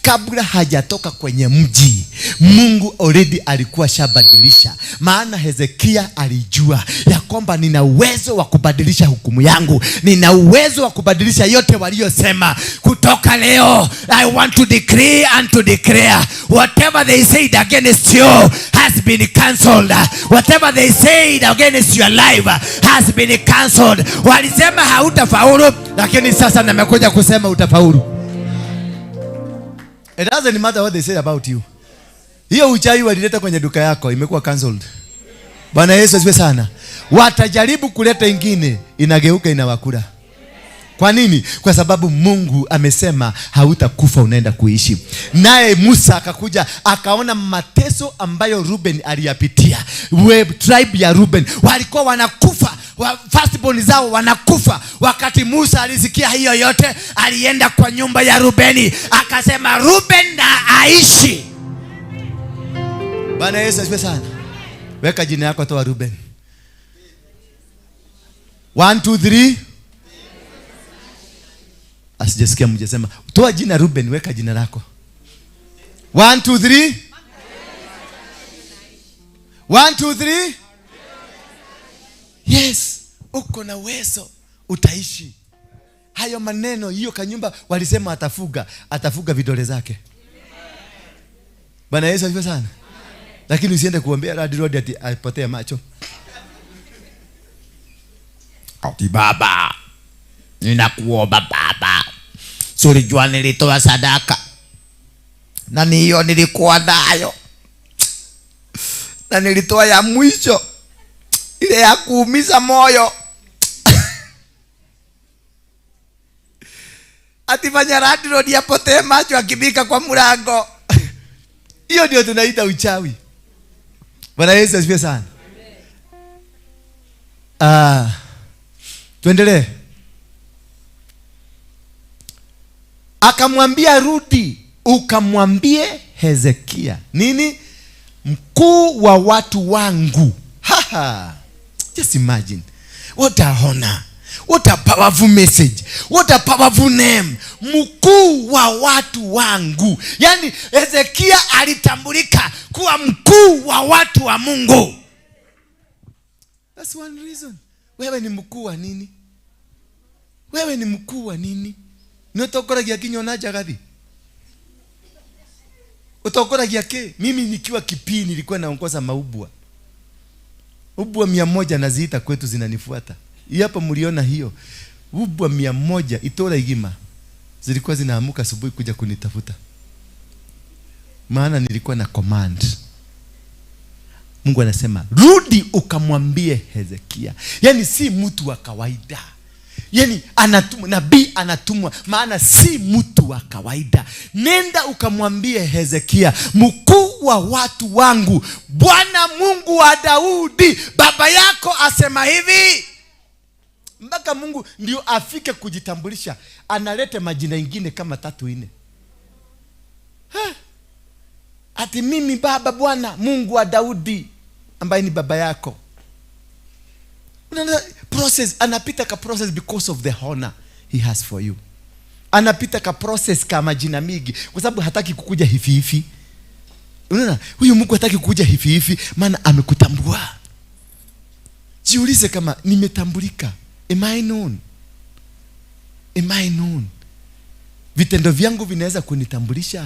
kabla hajatoka kwenye mji, Mungu already alikuwa shabadilisha. kubadilisha. Maana Hezekia alijua ya kwamba nina uwezo wa kubadilisha hukumu yangu, nina uwezo wa kubadilisha yote waliyosema. Kutoka leo, I want to decree and to declare, whatever they said against you has been cancelled. Whatever they said against your life has been cancelled. Walisema hautafaulu, lakini sasa nimekuja kusema utafaulu. It doesn't matter what they say about you. Hiyo uchawi walileta kwenye duka yako imekuwa cancelled. Bwana Yesu asifiwe sana. Watajaribu kuleta ingine, inageuka inawakula. Kwa nini? Kwa sababu Mungu amesema hautakufa, unaenda kuishi. Naye Musa akakuja akaona mateso ambayo Ruben aliyapitia. We, tribe ya Ruben walikuwa wanakufa, firstborn zao wanakufa. Wakati Musa alisikia hiyo yote, alienda kwa nyumba ya Rubeni akasema, Ruben na aishi. Bwana Yesu asifiwe sana. Weka jina yako, toa Ruben. 1 2 3. Asijasikia mjesema. Toa jina Ruben, weka jina lako. 1 2 3. 1 2 3. Yes, uko na uwezo, utaishi. Hayo maneno, hiyo kanyumba walisema atafuga, atafuga vidole zake. Bwana Yesu asifiwe sana. Lakini usiende kuombea landlord ati apotee macho. Ati baba, ninakuomba baba, sulijua nilitoa sadaka na ni hiyo nilikuwa nayo, na nilitoa ya mwisho ile ya kuumiza moyo. Ati fanya landlord apotee macho akibika kwa mlango. Hiyo ndio tunaita uchawi. Bwana Yesu asifiwe sana. Tuendelee. Akamwambia, rudi ukamwambie Hezekia nini? Mkuu wa watu wangu. Haha. Just imagine. What a honor. What a powerful message. What a powerful name. Mkuu wa watu wangu. Yaani Hezekia alitambulika kuwa mkuu wa watu wa Mungu. That's one reason. Wewe ni mkuu wa nini? Wewe ni mkuu wa nini? Ni utokoragia kinyona jagathi? Utokoragia ke? Mimi nikiwa kipii nilikuwa naongoza maubwa. Ubwa 100 naziita kwetu zinanifuata. Hii hapa mliona hiyo. Ubwa 100 itora igima. Zilikuwa zinaamuka asubuhi kuja kunitafuta. Maana nilikuwa na command. Mungu anasema, rudi ukamwambie Hezekia. Yaani si mtu wa kawaida. Yaani anatumwa, nabii anatumwa, maana si mtu wa kawaida. Nenda ukamwambie Hezekia, mkuu wa watu wangu, Bwana Mungu wa Daudi baba yako asema hivi. Mpaka Mungu ndio afike kujitambulisha, analete majina ingine kama 3 4. Ati mimi baba Bwana Mungu wa Daudi ambaye ni baba yako. Unaona process, anapita ka process because of the honor he has for you. Anapita ka process ka majina mingi kwa sababu hataki kukuja hivi hivi. Unaona, huyu Mungu hataki kukuja hivi hivi maana amekutambua. Jiulize kama nimetambulika. Am I known? Am I known? Vitendo vyangu vinaweza kunitambulisha?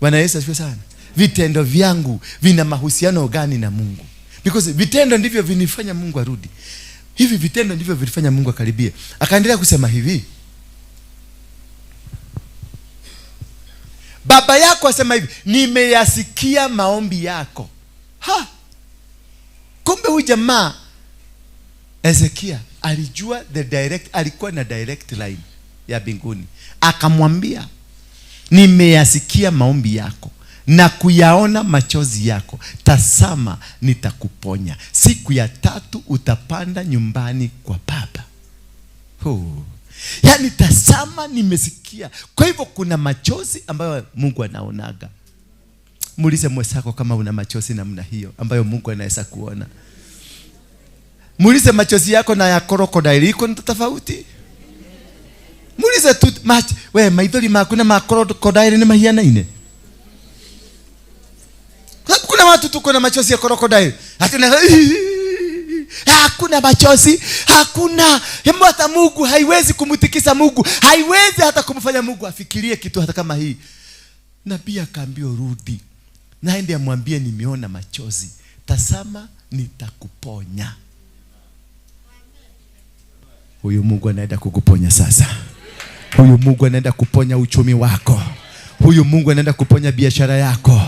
Bwana Yesu asifiwe sana. Vitendo vyangu vina mahusiano gani na Mungu? Because vitendo ndivyo vinifanya Mungu arudi. Hivi vitendo ndivyo vilifanya Mungu akaribie. Akaendelea kusema hivi. Baba yako asema hivi, nimeyasikia maombi yako. Ha! Kumbe huyu jamaa Hezekia alijua the direct, alikuwa na direct line ya mbinguni. Akamwambia, nimeyasikia maombi yako na kuyaona machozi yako. Tazama nitakuponya. Siku ya 3 utapanda nyumbani kwa baba. Oh. Yaani tazama nimesikia. Kwa hivyo kuna machozi ambayo Mungu anaonaga. Muulize mwenzako kama una machozi namna hiyo ambayo Mungu anaweza kuona. Muulize machozi yako na ya crocodile iko ni tofauti. Muulize tu we maithori maku na ma crocodile ni mahianaine. watu tuko na machozi ya crocodile. Hatuna, hakuna machozi, hakuna. Hata Mungu haiwezi kumtikisa Mungu, haiwezi hata kumfanya Mungu afikirie kitu hata kama hii. Nabii akaambiwa rudi, naende amwambie nimeona machozi, tazama nitakuponya. Huyu Mungu anaenda kukuponya sasa. Huyu Mungu anaenda kuponya uchumi wako. Huyu Mungu anaenda kuponya biashara yako.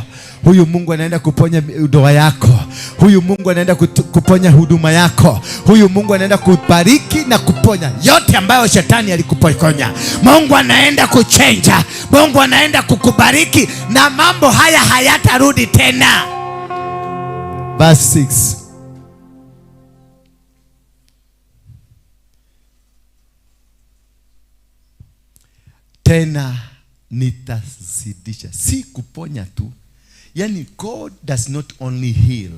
Huyu Mungu anaenda kuponya ndoa yako. Huyu Mungu anaenda kuponya huduma yako. Huyu Mungu anaenda kubariki na kuponya yote ambayo shetani alikupokonya. Mungu anaenda kuchenja. Mungu anaenda kukubariki na mambo haya hayatarudi tena. Verse 6. Tena nitazidisha. Si kuponya tu. Yani God does not only heal.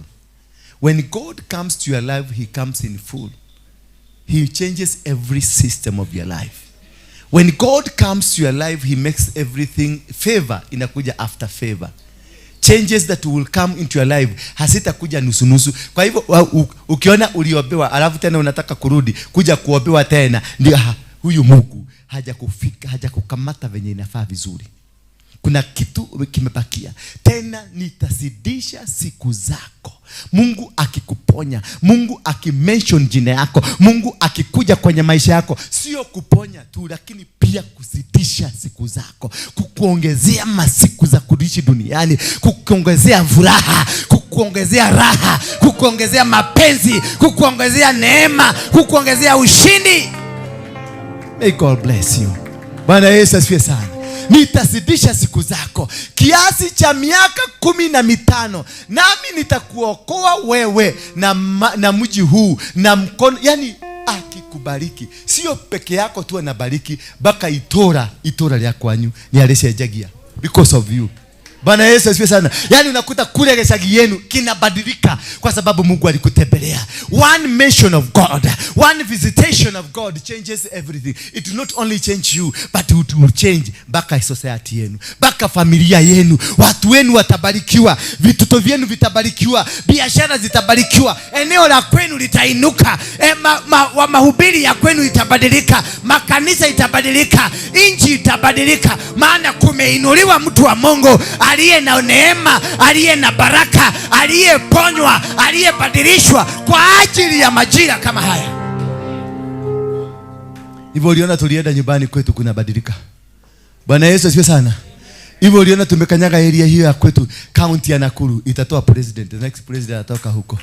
When God comes to your life, he comes in full. He changes every system of your life. When God comes to your life, he makes everything favor. Inakuja after favor. Changes that will come into your life hasitakuja nusu nusu. Kwa hivyo ukiona uliobewa alafu tena unataka kurudi kuja kuobewa tena, ndio huyu Mungu hajakufika, hajakukamata venye inafaa vizuri. Kuna kitu kimebakia. Tena nitazidisha siku zako. Mungu akikuponya, Mungu akimention jina yako, Mungu akikuja kwenye maisha yako, sio kuponya tu, lakini pia kuzidisha siku zako, kukuongezea masiku za kuishi duniani, kukuongezea furaha, kukuongezea raha, kukuongezea mapenzi, kukuongezea neema, kukuongezea ushindi. May God bless you. Bwana Yesu asifiwe sana. Nitazidisha siku zako kiasi cha miaka 15, nami nitakuokoa wewe na mji huu na mkono. Yani akikubariki sio peke yako tu anabariki, baka itora lya kwanyu ni alishajagia because of you. Bwana Yesu asifiwe sana. Yani unakuta kule geshagi yenu kinabadilika kwa sababu Mungu alikutembelea. One mention of God, one visitation of God changes everything. It will not only change you, but it will change baka society yenu, baka familia yenu. Watu wenu watabarikiwa, vitoto vyenu vitabarikiwa, biashara zitabarikiwa, eneo la kwenu litainuka, mahubiri ya kwenu itabadilika, makanisa itabadilika, nchi itabadilika, maana kumeinuliwa mtu wa Mungu aliye na neema, aliye na baraka, aliyeponywa, aliyebadilishwa kwa ajili ya majira kama haya. Hivyo uliona tulienda nyumbani kwetu kunabadilika. Bwana Yesu asifiwe sana. Hivyo uliona tumekanyaga area hiyo ya kwetu, county ya Nakuru itatoa president, the next president atatoka huko.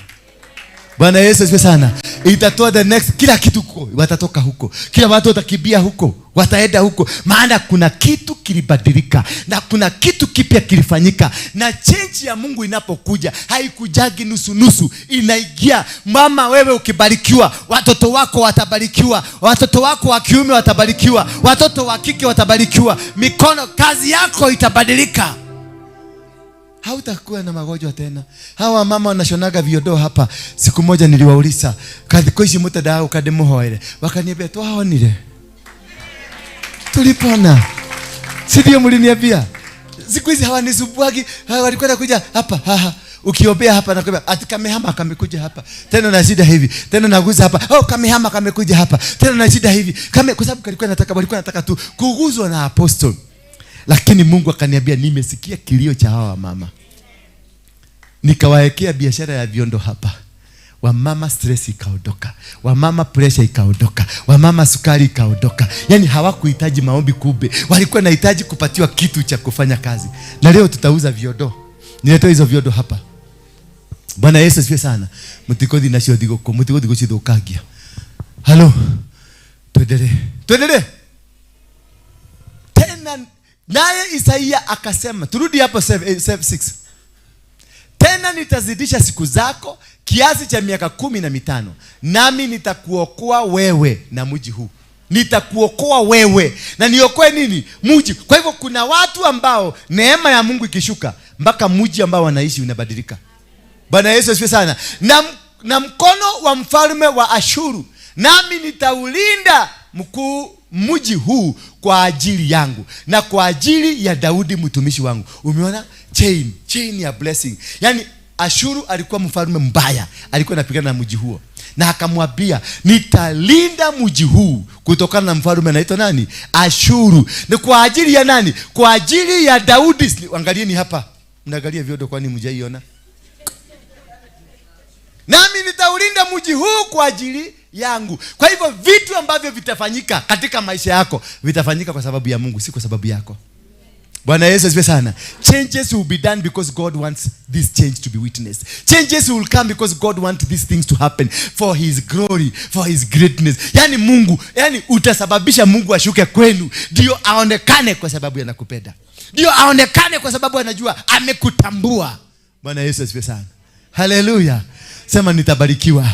Bwana Yesu asifiwe sana. Itatoa the next, kila kitu huko, watatoka huko. Kila watu watakimbia huko, wataenda huko. Maana kuna kitu kilibadilika na kuna kitu kipya kilifanyika. Na change ya Mungu inapokuja haikujagi nusu nusu, inaingia. Mama wewe ukibarikiwa, watoto wako watabarikiwa, watoto wako wa kiume watabarikiwa, watoto wa kike watabarikiwa, mikono, kazi yako itabadilika. Hautakuwa na magonjwa tena. Hawa mama wanashonaga viodoo hapa. Siku moja niliwauliza, kathikoishi mutadao kademuhoere. Wakaniambia twaonire. Tulipona. Si ndio mliniambia? Siku hizi hawanisumbuagi, walikuwa kuja hapa, haha. Ukiombea hapa nakwambia ati kamehama kamekuja hapa. Tena na shida hivi. Tena naguza hapa. Oh, kamehama kamekuja hapa. Tena na shida hivi. Kame kwa sababu kalikuwa nataka, walikuwa nataka tu kuguzwa na apostle. Lakini Mungu akaniambia nimesikia kilio cha hawa mama. Nikawaekea biashara ya viondo hapa. Wamama stress ikaondoka, wamama pressure ikaondoka, wamama sukari ikaondoka. Yani hawakuhitaji maombi kube, walikuwa wanahitaji kupatiwa kitu cha kufanya kazi. Na leo tutauza viondo. Niletoa hizo viondo hapa. Bwana Yesu asifiwe sana. Mutikothi nacio thigũkũ, mutikothi gũcithũkangia. Halo. Tuendelee. Tuendelee. Tena naye Isaia akasema, turudi hapo 7:6. Tena nitazidisha siku zako kiasi cha miaka 15, nami nitakuokoa wewe na mji huu. Nitakuokoa wewe na niokoe nini? Mji. Kwa hivyo kuna watu ambao neema ya Mungu ikishuka mpaka mji ambao wanaishi unabadilika. Bwana Yesu asifiwe sana. Na mkono wa mfalme wa Ashuru nami nitaulinda mkuu mji huu kwa ajili yangu na kwa ajili ya Daudi mtumishi wangu. Umeona chain ya blessing. Yani Ashuru alikuwa mfalme mbaya, alikuwa anapigana na mji huo. Na akamwambia, nitalinda mji huu kutokana na mfalme anaitwa nani? Ashuru. Ni kwa ajili ya nani? Kwa ajili ya Daudi. Angalieni hapa. Mnaangalia vyodo kwani mjaiona? Nami nitaulinda mji huu kwa ajili yangu. Kwa hivyo vitu ambavyo vitafanyika katika maisha yako vitafanyika kwa sababu ya Mungu, si kwa sababu yako. Bwana Yesu asifiwe sana. Changes will be done because God wants this change to be witnessed. Changes will come because God wants these things to happen for his glory, for his greatness. Yani Mungu, yani utasababisha Mungu ashuke kwenu ndio aonekane kwa sababu anakupenda. Ndio aonekane kwa sababu anajua amekutambua. Bwana Yesu asifiwe sana. Haleluya. Sema nitabarikiwa.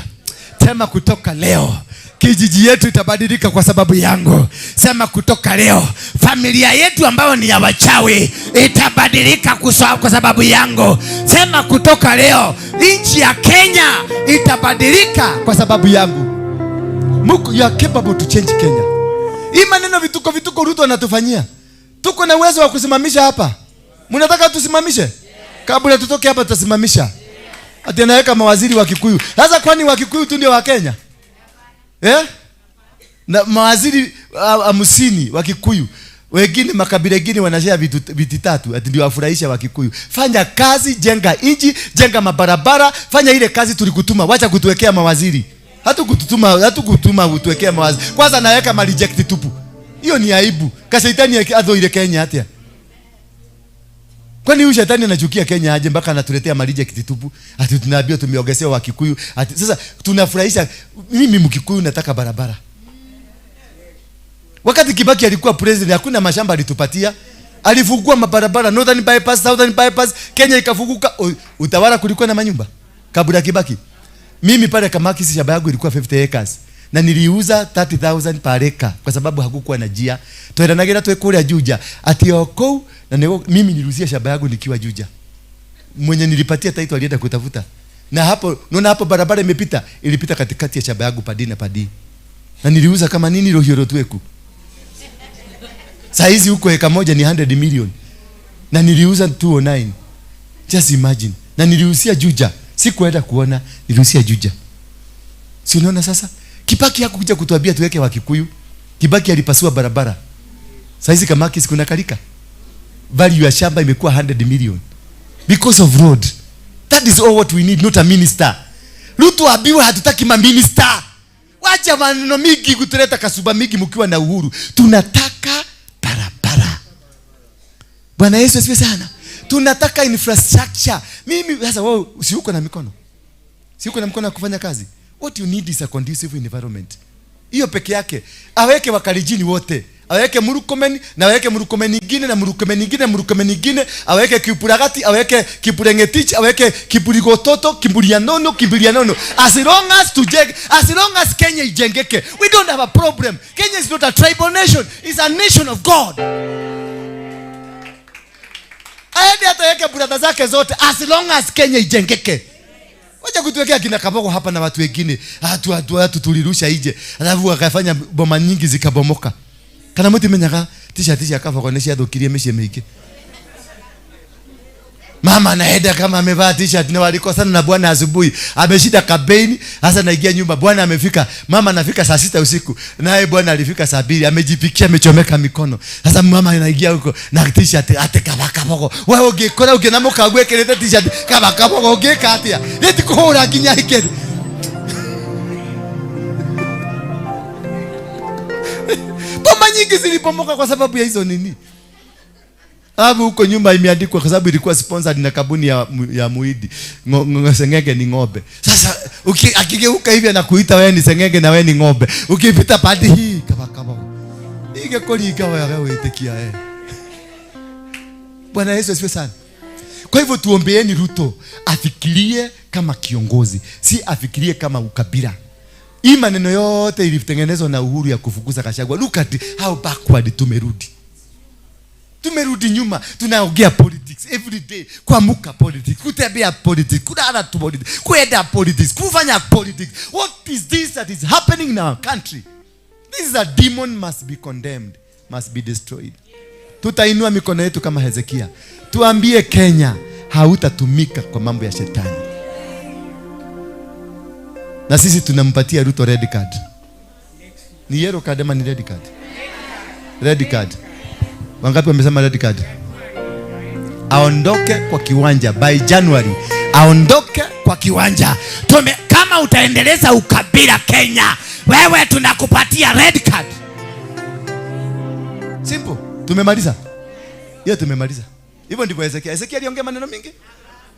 Sema kutoka leo kijiji yetu itabadilika kwa sababu yangu. Sema kutoka leo familia yetu ambayo ni ya wachawi itabadilika kwa sababu yangu. Sema kutoka leo nchi ya Kenya itabadilika kwa sababu yangu. Mungu, you are capable to change Kenya. Hii maneno vituko vituko Ruto anatufanyia. Tuko na uwezo wa kusimamisha hapa. Mnataka tusimamishe? Kabla tutoke hapa tutasimamisha. Ati anaweka mawaziri wa Kikuyu. Sasa kwani wa Kikuyu tu ndio wa Kenya? Na mawaziri 50 wa Kikuyu. Wengine makabila mengine wanashare viti tatu ati ndio wafurahisha wa Kikuyu. Fanya kazi, jenga inji, jenga mabarabara, fanya ile kazi tulikutuma. Wacha kutuwekea mawaziri. Hatukutuma utuwekea mawaziri. Kwanza naweka ma reject tupu. Hiyo ni aibu. Ka shetani athoire Kenya atia. Kwani huyu shetani anachukia Kenya aje mpaka anatuletea ma reject tupu? Ati tunaambiwa tumeongezewa wa Kikuyu. Ati sasa tunafurahisha. Mimi Mkikuyu nataka barabara. Wakati Kibaki alikuwa president hakuna mashamba alitupatia. Alifungua mabarabara, Northern bypass, Southern bypass, Kenya ikafunguka. Utawala kulikuwa na manyumba kabla Kibaki. Mimi pale Kamaki shamba yangu ilikuwa 50 acres. Na niliuza 30,000 per acre kwa sababu hakukuwa na njia. Twendanagira twe kuria Juja. Ati okou na mimi niliuzia shamba yangu nikiwa Juja. Mwenye nilipatia title alienda kutafuta. Na hapo naona hapo barabara imepita, ilipita katikati ya shamba yangu padi na padi. Na niliuza kama nini rohio tweku. Saa hizi huko eka moja ni 100 million. Na niliuza 209. Just imagine. Na niliuzia Juja. Sikuenda kuona, niliuzia Juja. Si unaona sasa? Kibaki hakuja kutuambia tuweke wa Kikuyu. Kibaki alipasua barabara. Saa hizi Kamaki kuna kalika. Value ya shamba imekuwa 100 million. Because of road. That is all what we need, not a minister. Ruto abiwe hatutaki ma minister. Wacha maneno mingi kutuleta kasuba mingi mkiwa na uhuru. Tunataka barabara. Bwana Yesu asifiwe sana. Tunataka infrastructure. Mimi sasa wewe si uko na mikono. Si uko na mikono ya kufanya kazi. What you need is a conducive environment. Hiyo peke yake. Aweke wakalijini wote. Aweke Murkomen na aweke Murkomen nyingine na Murkomen nyingine na Murkomen nyingine, aweke Kipuragati, aweke Kipurengetich, aweke Kipurigototo, Kiburianono, Kiburianono. As long as tujenge, as long as Kenya ijengeke, we don't have a problem. Kenya is not a tribal nation, it's a nation of God. Aende ataweke brother zake zote as long as Kenya ijengeke. Wacha kutuwekea kina Kabogo hapa na watu wengine. Watu tulirusha nje. Alafu wakafanya boma nyingi zikabomoka. Kana muti menyaga t-shirt ya Kabogo nesha thukirie mĩciĩ mĩingĩ. Mama anaenda kama amevaa t-shirt na walikosana na bwana asubuhi. Ameshinda kabeini, sasa naingia nyumba, bwana amefika. Mama anafika saa 6 usiku. Naye bwana alifika saa 2, amejipikia amechomeka mikono. Sasa mama anaingia huko na t-shirt ate Kabogo. Wewe ungekora ungenamuka gwekirete t-shirt Kabogo ungeka atia? Niti kuhura nginya ikeri. Boma nyingi zilipomoka kwa sababu ya hizo nini. Alafu huko nyumba imeandikwa kwa sababu ilikuwa sponsored na kampuni ya Muhindi. Sengenge ni ng'ombe. Sasa akigeuka hivi anakuita wewe ni sengenge na wewe ni ng'ombe. Ukipita padi hii kama. Ingekoliga wewe wetikia eh. Bwana Yesu asifiwe sana. Kwa hivyo tuombeeni Ruto afikirie kama kiongozi, si afikirie kama ukabila. Hii maneno yote ilitengenezwa na Uhuru ya kufukuza Gachagua. Look at how backward tumerudi. Tumerudi nyuma, tunaongea politics every day, kuamuka politics, kutembea politics, kulala tu politics, kuenda politics, kufanya politics. What is this that is happening in our country? This is a demon, must be condemned, must be destroyed. Tutainua mikono yetu kama Hezekia. Tuambie Kenya, hautatumika kwa mambo ya shetani. Na sisi tunampatia Ruto red card. Ni yellow card ama ni red card? Red card. Wangapi wamesema red card? Aondoke kwa kiwanja by January. Aondoke kwa kiwanja. Kama utaendeleza ukabila Kenya, wewe tunakupatia red card. Simple. Tumemaliza. Hiyo tumemaliza. Hivyo ndivyo Ezekiel. Ezekiel aliongea maneno mingi.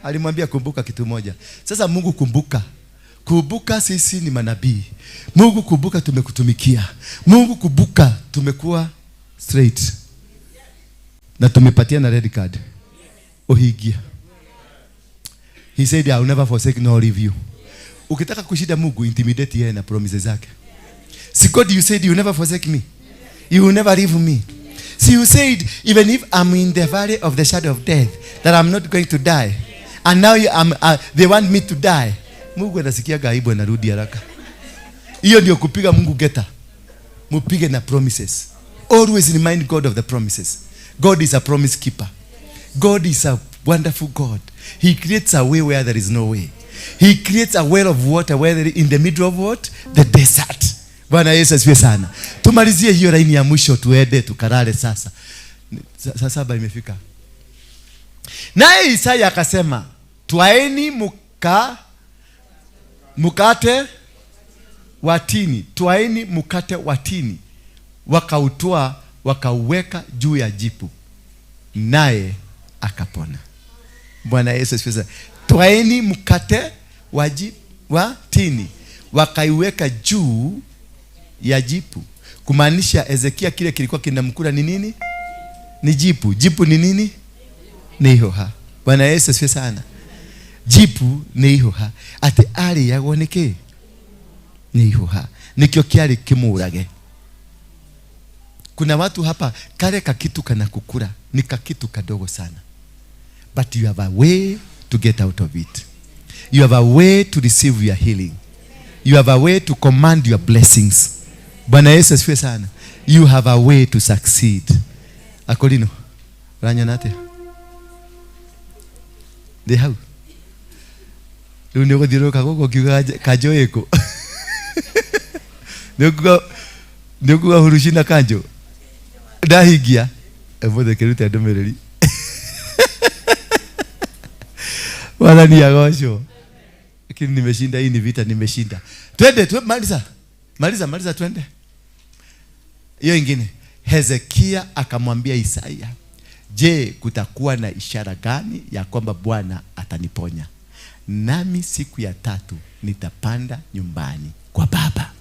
Alimwambia kumbuka kitu moja. Sasa Mungu kumbuka. Kumbuka sisi ni manabii. Mungu kumbuka tumekutumikia. Mungu kumbuka tumekuwa straight. Na tumepatia na red card. Ohigia. He said I will never forsake nor leave you. Ukitaka kushinda Mungu, intimidate yeye na promises zake. See God, you said you will never forsake me. You will never leave me. See, you said even if I'm in the valley of the shadow of death, that I'm not going to die. And now they want me to die. Mungu anasikia aibu, anarudi haraka. Hiyo ndio kupiga Mungu geta. Mupige na promises. Always remind God of the promises. God is a promise keeper. God is a wonderful God. He creates a way where there is no way. He creates a well of water where there, in the middle of what? The desert. Bwana Yesu asifiwe sana. Tumalizie hiyo laini ya mwisho tuende tukalale sasa. Saa 7 imefika. Naye Isaya akasema, twaeni mkate wa tini, twaeni mkate wa tini. Wakautoa wakauweka juu ya jipu, naye akapona. Bwana Yesu asifiwe sana. Twaeni mkate wa tini, wakaiweka juu ya jipu. Kumaanisha Ezekia kile kilikuwa kinamkula ni nini? Ni jipu. Jipu ni nini? Ni ihoha. Bwana Yesu asifiwe sana. Jipu ni ihoha. Ati ari yagwo ni ki? Ni ihoha. Nikio kiari kimurage. Kuna watu hapa kale kakitu kanakukula ni kakitu kadogo sana. But you have a way to get out of it. You have a way to receive your healing. You have a way to command your blessings. Bwana Yesu asifiwe sana. You have a way to succeed. Akolino, ranya nate. Ndi hau. Riu ni uguthiururuka guku ukiuga kanjo iku. Ni ukuga huruci na kanjo. Ndahingia. Emuthe kirute ndumiriri. Bwana agocwo. Lakini nimeshinda, hii ni vita nimeshinda. Twende, maliza. Maliza twende. Hiyo ingine. Hezekia akamwambia Isaya, je, kutakuwa na ishara gani ya kwamba Bwana ataniponya? Nami siku ya tatu nitapanda nyumbani kwa Baba.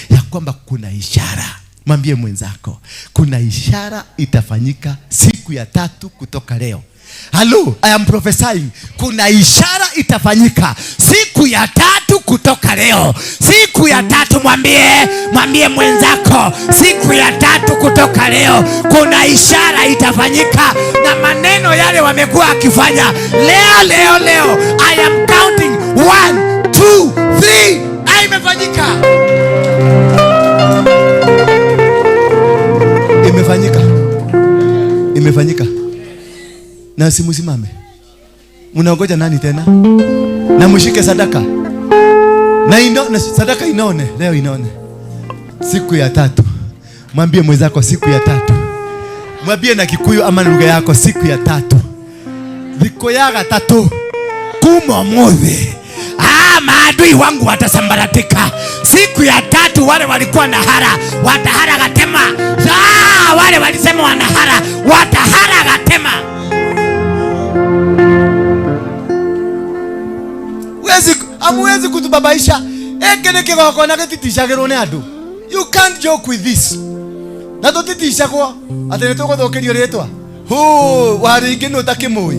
Ya kwamba kuna ishara. Mwambie mwenzako, kuna ishara itafanyika siku ya tatu kutoka leo. Hello, I am prophesying. Kuna ishara itafanyika siku ya tatu kutoka leo. Siku ya tatu, mwambie mwenzako, siku ya tatu kutoka leo kuna ishara itafanyika. Na maneno yale wamekuwa akifanya leo leo leo, I am counting 1 2 3, imefanyika. Imefanyika. Imefanyika. Na simusimame. Mnaongoja nani tena? Na mshike sadaka. Na sadaka inaone, leo inaone. Siku ya tatu. Mwambie mwenzako siku ya tatu. Mwambie na Kikuyu ama lugha yako siku ya tatu. Thiko ya gatatu. Kuma muthi. Maadui wangu watasambaratika. Siku ya tatu wale walikuwa na hara, watahara gatema. Wale walisema wanahara, watahara gatema. Hamuwezi kutubabaisha. Eke kigongona gĩtitishagĩrwo nĩ andũ. You can't joke with this. Na tũtitishagwo atĩ nĩ tũgũthũkĩrio rĩtwa. Hũ, warĩ ingĩ nũ ũtakĩmũĩ.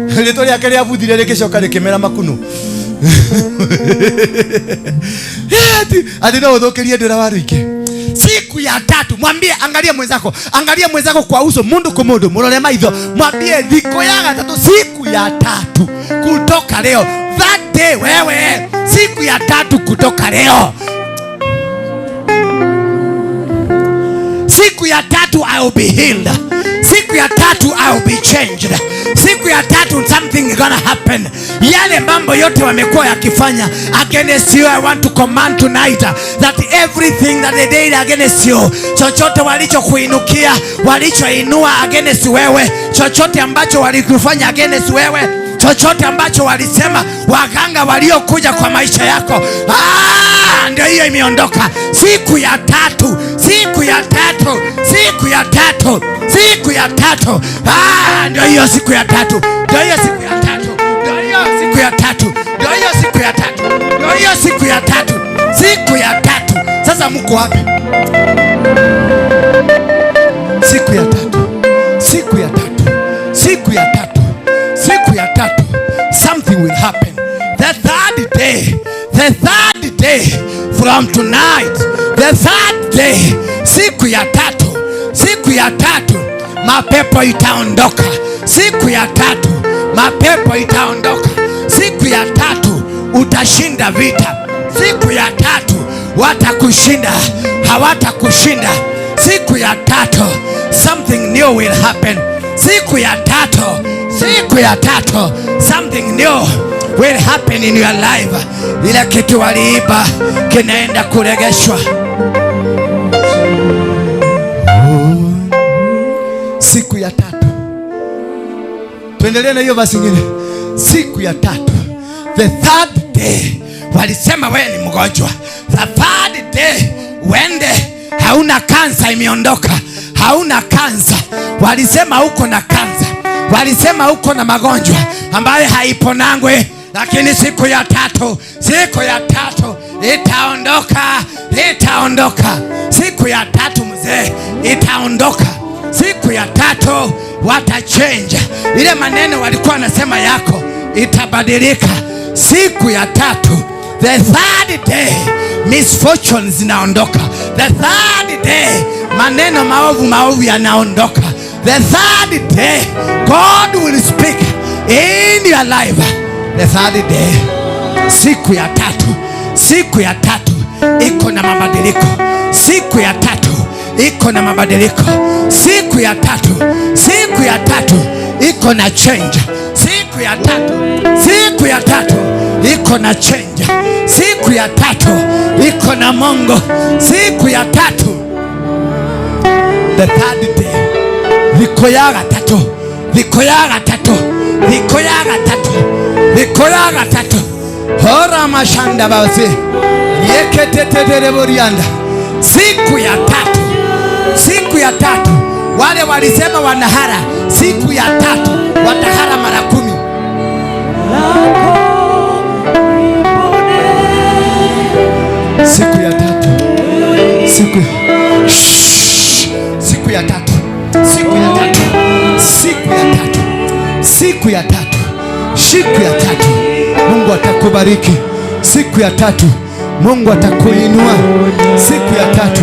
Rĩtwa rĩake rĩabuthire rĩgĩcoka rĩkĩmera makunũ. Ati no ũthũkĩrie ndĩra warĩ ingĩ. Siku ya tatu, mwambie, angalia mwenzako kwa uso, mundu kwa mundu, murore maitho, mwambie thiko ya gatatu, siku ya tatu kutoka leo. That day wewe, siku ya tatu kutoka leo. Siku ya tatu I will be healed. Siku ya tatu I will be changed. Siku ya tatu something is gonna happen. Yale mambo yote wamekuwa yakifanya against you, I want to command tonight that everything that they did against you, chochote walichokuinukia, walichoinua against wewe, chochote ambacho walikufanya against wewe, chochote ambacho walisema waganga waliokuja kwa maisha yako, ndio hiyo imeondoka. Siku ya tatu, siku ya tatu, siku ya tatu, siku ya tatu. Ndio hiyo siku ya tatu, ndio hiyo siku ya tatu, ndio hiyo siku ya tatu, ndio hiyo siku ya tatu, ndio hiyo siku ya tatu, siku ya tatu. Sasa mko wapi? Siku ya tatu, siku ya tatu, siku ya tatu, siku ya tatu, something will happen. The third day, the third day from tonight, the third day, siku ya tatu, siku ya tatu, mapepo itaondoka. Siku ya tatu, mapepo itaondoka. Siku ya tatu, utashinda vita. Siku ya tatu, watakushinda, hawatakushinda. Siku ya tatu, something new will happen. Siku ya tatu, siku ya tatu, something new will happen in your life. Ile kitu waliiba kinaenda kuregeshwa. Siku ya tatu. Tuendelee na hiyo verse nyingine. Siku ya tatu, the third day, walisema wewe ni mgonjwa. The third day, wende, hauna kansa, imeondoka. Hauna kansa. Walisema uko na kansa. Walisema uko na magonjwa ambayo haiponangwe, lakini siku ya tatu, siku ya tatu itaondoka, itaondoka. Siku ya tatu mzee, itaondoka. Siku ya tatu watachange ile maneno walikuwa wanasema yako, itabadilika. Siku ya tatu, the third day, misfortunes zinaondoka. The third day, maneno maovu maovu yanaondoka. The third day, God will speak in your life. The third day, siku ya tatu, siku ya tatu iko na mabadiliko. Siku ya tatu iko na mabadiliko. Siku ya tatu, siku ya tatu iko na change. Siku ya tatu, siku ya tatu iko na change. Siku ya tatu iko na Mungu. Siku ya tatu, the third day, thikũ ya gatatu, thikũ ya gatatu, thikũ ya gatatu, thikũ ya gatatu. Hora mashanda basi yeketetetereborianda. Siku ya tatu, siku ya tatu, wale walisema wanahara, siku ya tatu watahara mara 10. Siku ya tatu, siku, shh, siku ya tatu, siku ya tatu, siku ya tatu, siku ya tatu, siku ya tatu, Mungu atakubariki. Siku ya tatu, Mungu atakuinua. Siku ya tatu,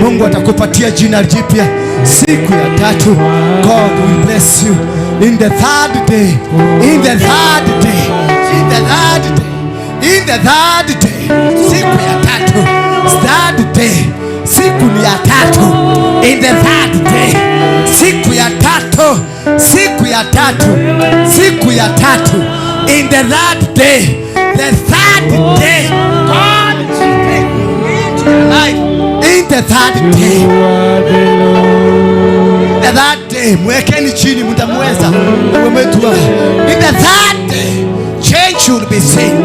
Mungu atakupatia jina jipya. Siku ya tatu, God will bless you. In the third day, in the third day, in the third day, in the third day, siku ya tatu, third day, siku ni ya tatu. In the third day, siku ya tatu, siku ya tatu, siku ya tatu. In the third day, the third day, God will speak into your life. In the third day, the third day, mwekeni chini, mtamweza. In the third day, change will be seen,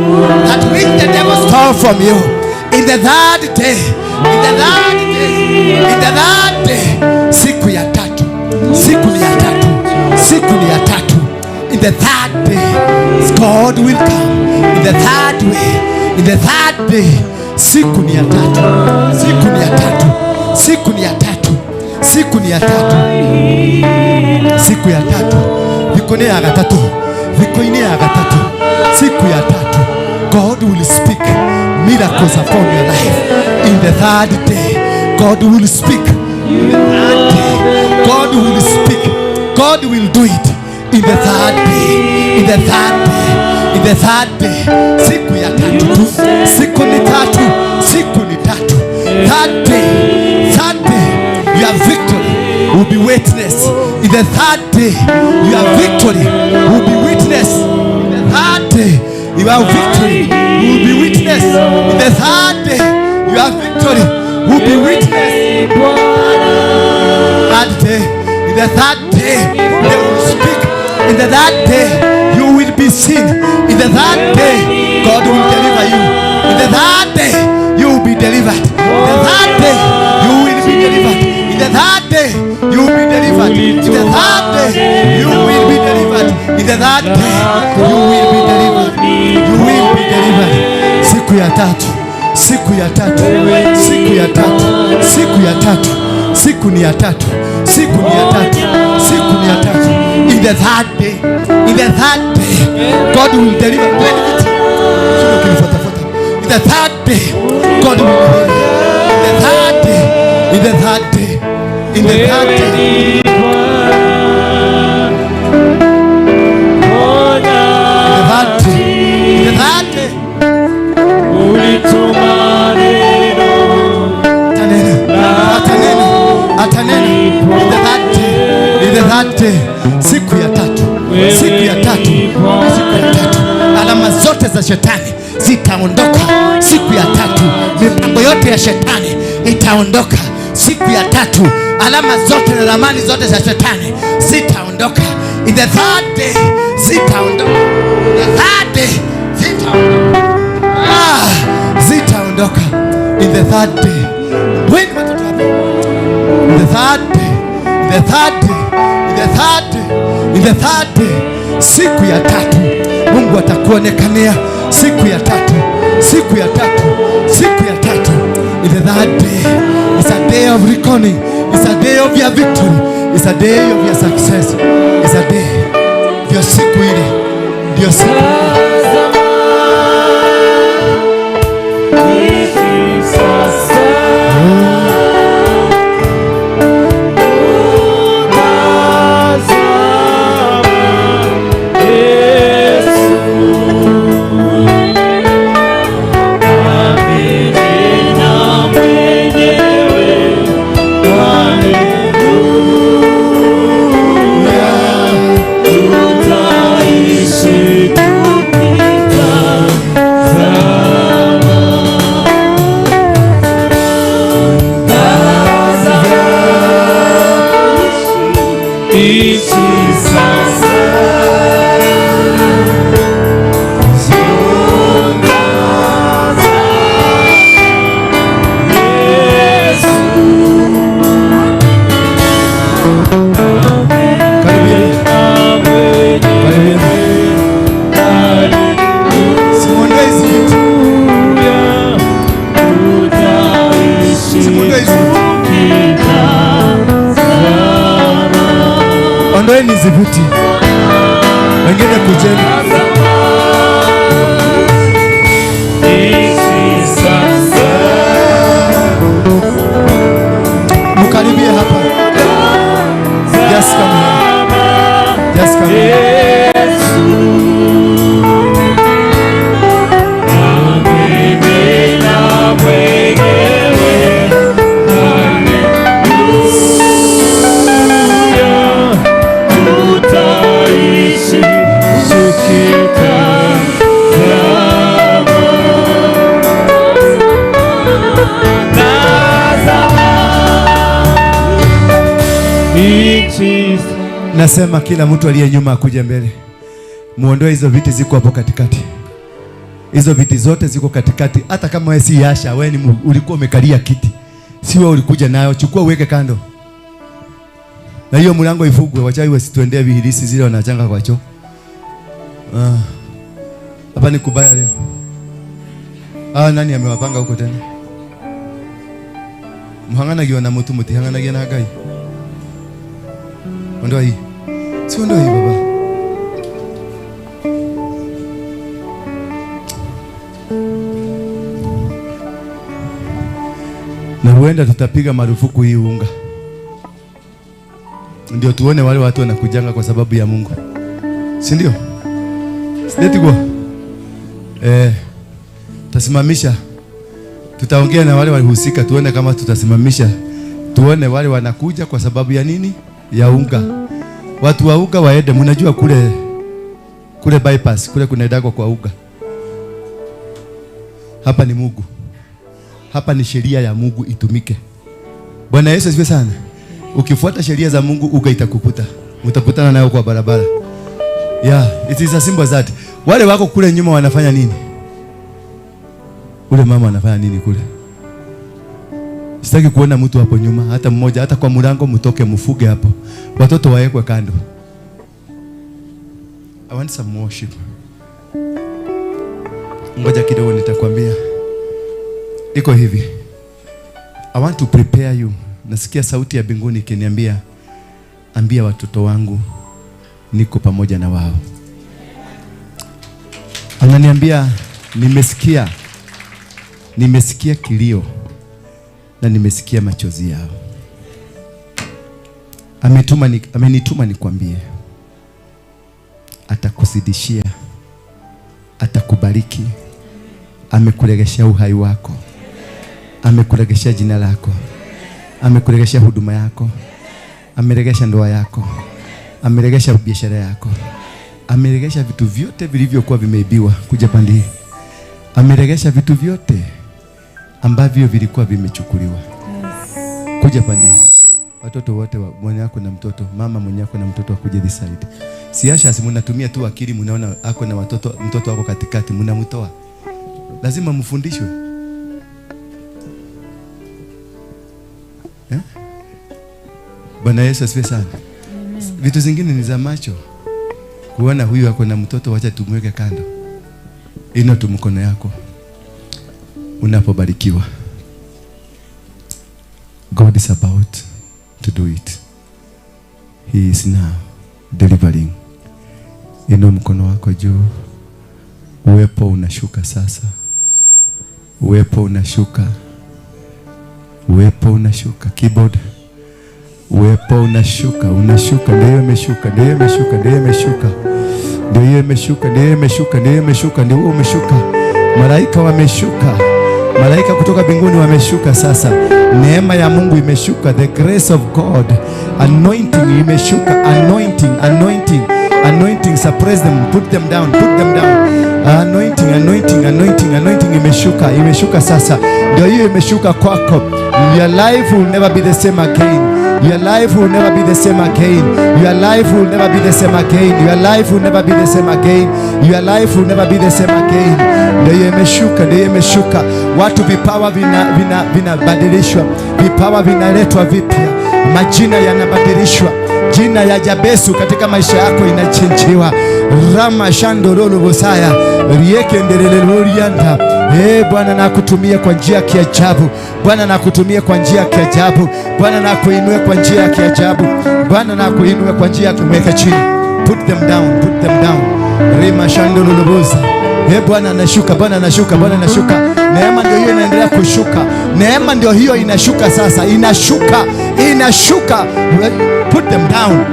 that which the devil stole from you. In the third day, in the third day, in the third day, siku ya tatu, siku ni ya tatu, siku ni ya tatu. In the third day, God will come. In the third way, in the third day, siku ni ya tatu, siku ni ya tatu, siku ni ya tatu, siku ni ya tatu, siku ya tatu, thikũ nĩ ya gatatu, thikũ inĩ ya gatatu, siku ya tatu, God will speak miracles upon your life. In the third day, God will speak. In the third day, God will speak. God will do it. In the third day, in the third day, in the third day, siku ya tatu tu, siku ni tatu, siku ni tatu. Third day, third day, your victory In the third day, your victory will be witnessed. In the third day, your victory will be witnessed. In the third day, your victory will be witnessed. Third day, in the third day, they will speak. In the third day, you will be seen. In the third day, God will deliver you. In the third day, you will be delivered. In the third day, you will be delivered. In the third day, you will be delivered. In the third day, you will be delivered. In the third day, you will be delivered. You will be delivered. Siku ya tatu, siku ya tatu, siku ya tatu, siku ya tatu, siku ni ya tatu, siku ni ya tatu, siku ni ya tatu. In the third day, in the third day, God will deliver. In the third day, God will deliver. In the third day, in the third day, in the third day, in the third day, in the third day, atanena, atanena, in the third day, in the third day, siku ya tatu, siku ya tatu, siku ya tatu, alama zote za shetani zitaondoka siku ya tatu, mipango yote ya shetani itaondoka siku ya tatu, alama zote na ramani zote za shetani zitaondoka. In the third day zitaondoka. In the third day zitaondoka. Ah, zitaondoka. In the third day. When watoto hapa. In the third day, in the third day, in the third day, in the third day, siku ya tatu Mungu atakuonekania. Siku ya tatu, siku ya tatu, siku ya tatu. In the third day, it's a day of reckoning. It's a day of your victory. It's a day of your success. It's a day. Ndio siku ile, ndio siku ile. Ondoeni hizi viti, wengine kujeni. Mkaribie hapa. Just come here. Just come here. Nasema kila mtu aliye nyuma akuje mbele. Muondoe hizo viti ziko hapo katikati. Hizo viti zote ziko katikati. Hata kama wewe si Asha, wewe ni ulikuwa umekalia kiti. Si wewe ulikuja nayo, chukua uweke kando. Na hiyo mlango ifungwe, wachawi wasituendee vihirisi zile wanachanga kwa choo. Ah. Hapa ni kubaya leo. Ah, nani amewapanga huko tena? Muhangana na mtu mutihangana na Ngai. Ondoa hii. Si ondoa hii baba. Na huenda tutapiga marufuku hii unga. Ndio tuone wale watu wanakujanga kwa sababu ya Mungu. Si ndio? Sidetigwa. Tutasimamisha. Tutaongea na wale walihusika tuone kama tutasimamisha. Tuone wale wanakuja kwa sababu ya nini? Ya unga. Watu wa uga waende, mnajua kule bypass, kule kunaendagwa kwa uga. Hapa ni Mungu. Hapa ni sheria ya Mungu itumike. Bwana Yesu asifiwe sana. Ukifuata sheria za Mungu uga itakukuta. Utakutana nayo kwa barabara. Yeah, it is as simple as that. Wale wako kule nyuma wanafanya nini? Ule mama anafanya nini kule? Sitaki kuona mtu hapo nyuma, hata mmoja, hata kwa mlango mtoke mfuge hapo. Watoto waekwe kando. I want some worship. Ngoja kidogo nitakwambia. Iko hivi. I want to prepare you. Nasikia sauti ya mbinguni ikiniambia, ambia watoto wangu niko pamoja na wao. Ananiambia nimesikia kilio na nimesikia machozi yao. Amenituma nikwambie, atakuzidishia, atakubariki, amekuregeshea uhai wako, amekuregeshea jina lako, amekuregesha huduma yako, ameregesha ndoa yako, ameregesha biashara yako, ameregesha vitu vyote vilivyokuwa vimeibiwa kuja pande hii. Ameregesha vitu vyote ambavyo vilikuwa vimechukuliwa. Kuja pande hii. Watoto wote mwenye ako na mtoto, mama mwenye ako na mtoto akuje this side. Siasha mnatumia tu akili, mnaona ako na watoto, mtoto wako katikati mnamtoa. Lazima mfundishwe. Eh? Bwana Yesu asifiwe sana. Vitu zingine ni za macho. Kuona huyu ako na mtoto, wacha tumweke kando. Inua tu mkono yako unapobarikiwa. God is about to do it. He is now delivering. Inua mkono wako juu. Uwepo unashuka sasa. Uwepo unashuka. Uwepo unashuka. Keyboard. Uwepo unashuka, unashuka, ndio imeshuka, ndio imeshuka, ndio imeshuka. Ndio imeshuka, ndio imeshuka, ndio imeshuka, ndio umeshuka. Malaika wameshuka. Malaika kutoka mbinguni wameshuka sasa. Neema ya Mungu imeshuka, the grace of God. Anointing imeshuka, anointing, anointing, anointing, suppress them, put them down, put them down. Anointing, anointing, anointing, anointing imeshuka, imeshuka sasa. Ndio hiyo imeshuka kwako. Your life will never be the same again. Your life will never be the same again. Your life will never be the same again. Your life will never be the same again. Your life will never be the same again. Ndio imeshuka, ndio imeshuka. Watu vipawa vinabadilishwa, vipawa vinaletwa vipya, majina yanabadilishwa. Jina ya Jabesu katika maisha yako inachinjiwa. Rama shandorolo bosaya rieke ndelelelorianda. Bwana nakutumia kwa njia ya kiajabu. Bwana nakutumia kwa njia ya kiajabu. Bwana nakuinua kwa njia ya kiajabu. Bwana nakuinua kwa njia ya kumweka chini. Put them down, put them down. Rima shandorolo bosa. Bwana anashuka, Bwana anashuka, Bwana anashuka. Neema ndio hiyo inaendelea kushuka. Neema ndio hiyo inashuka sasa. Inashuka, inashuka. Put them down.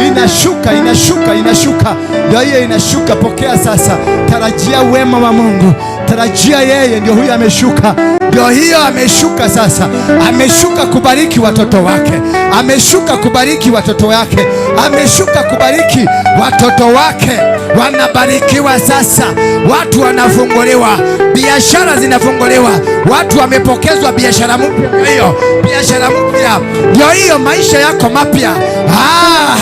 Inashuka, inashuka, inashuka. Ndio hiyo inashuka. Pokea sasa. Tarajia wema wa Mungu. Tarajia yeye. Ndio huyo ameshuka. Ndio hiyo ameshuka sasa. Ameshuka kubariki watoto wake. Ameshuka kubariki watoto wake. Ameshuka kubariki watoto wake. Wanabarikiwa sasa. Watu wanafunguliwa. Biashara zinafunguliwa. Watu wamepokezwa biashara mpya hiyo. Biashara mpya. Ndio hiyo maisha yako mapya.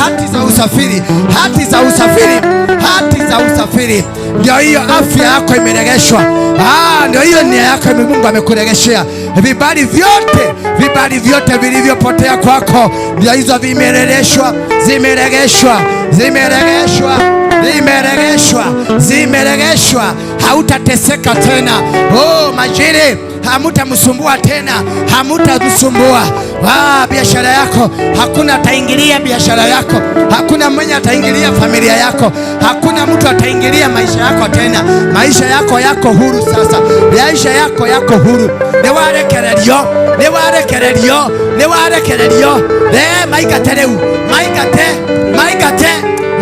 Hati za usafiri, hati za usafiri, hati za usafiri. Ndio hiyo afya yako imeregeshwa. Ndio hiyo nia yako Mungu amekuregeshea. Vibali vyote, vibali vyote vilivyopotea kwako, ndio hizo vimeregeshwa, zimeregeshwa, zimeregeshwa, zimeregeshwa, zimeregeshwa. Hautateseka tena. Oh, majiri hamutamsumbua tena, hamutamsumbua. Biashara yako hakuna ataingilia biashara yako, hakuna mwenye ataingilia familia yako, hakuna mtu ataingilia maisha yako tena. Maisha yako yako huru sasa. Maisha yako yako huru. Niwarekererio, niwarekererio, niwarekererio. Maikate leo, maikate, maikate,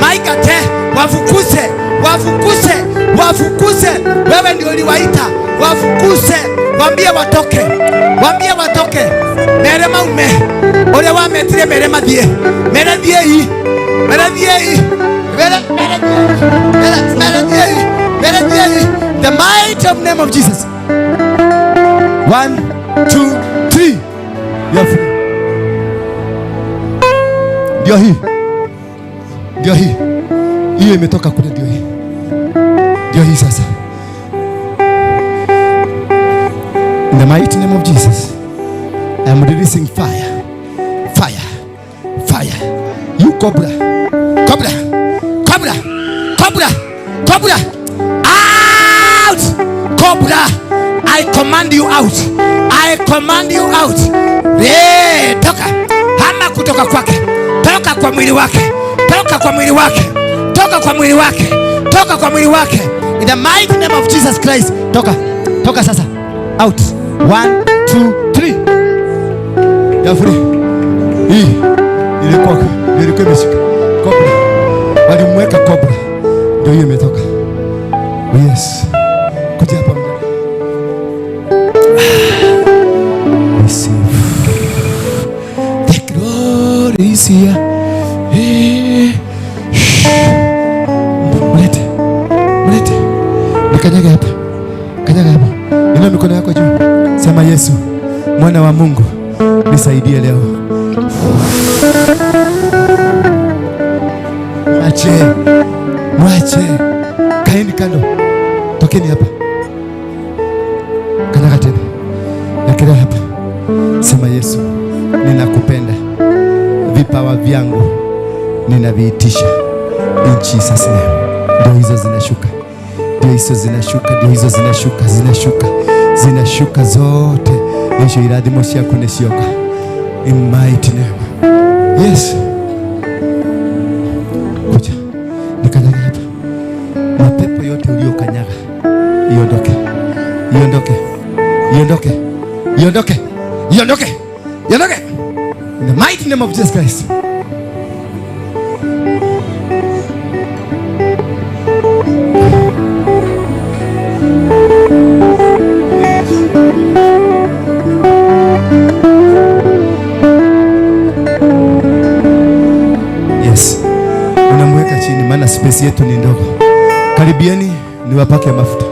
maikate. Wafukuse, wafukuse, wafukuse. Wewe ndio uliwaita, wafukuse. Waambie watoke, waambie watoke. Mere maume. Ũrĩa wametire mere mathiĩ. Mere thiĩi. Mere thiĩi. Mere mere mere mere thiĩi. Mere thiĩi. The might of name of Jesus. 1 2 3. You are free. Ndio hii. Ndio hii. Hiyo imetoka kule, ndio hii. Ndio hii sasa. In the mighty name of Jesus, I am releasing fire. Fire. Fire. You cobra. Cobra. Cobra. Cobra. Cobra. Out! Cobra. I command you out. I command you out. Yeah, toka. Hama kutoka kwake. Toka kwa mwili wake. Toka kwa mwili wake. Toka kwa mwili wake. Toka kwa mwili wake. In the mighty name of Jesus Christ. Toka. Toka sasa. Out. 1 2 3. Ya free. Hii ilikuwa imeshika. Cobra. Walimweka cobra. Ndio hiyo imetoka. Yes. Kuja hapa mdada. Receive. The glory is here. Hey. Mlete. Mlete. Nikanyaga hapa. Kanyaga hapa. Inua mikono yako juu. Sema Yesu, mwana wa Mungu, nisaidie leo. Mwache. Mwache. Kaeni kando. Tokeni hapa. Kanyaga tena. Wekelea hapa. Sema Yesu, ninakupenda. Vipawa vyangu ninaviitisha. In Jesus name. Ndio hizo zinashuka. Ndio hizo zinashuka, ndio hizo zinashuka, zinashuka. Zinashuka zote. Yesu irathimo ciaku nĩ cioka. In mighty name. Yes. Kuja. Nikanyaga hapa. Mapepo yote uliokanyaga iondoke. Iondoke. Iondoke. Iondoke. Iondoke. Iondoke. In the mighty name of Jesus Christ. Yes. Unamweka chini maana space yetu ni ndogo. Karibieni niwapake mafuta.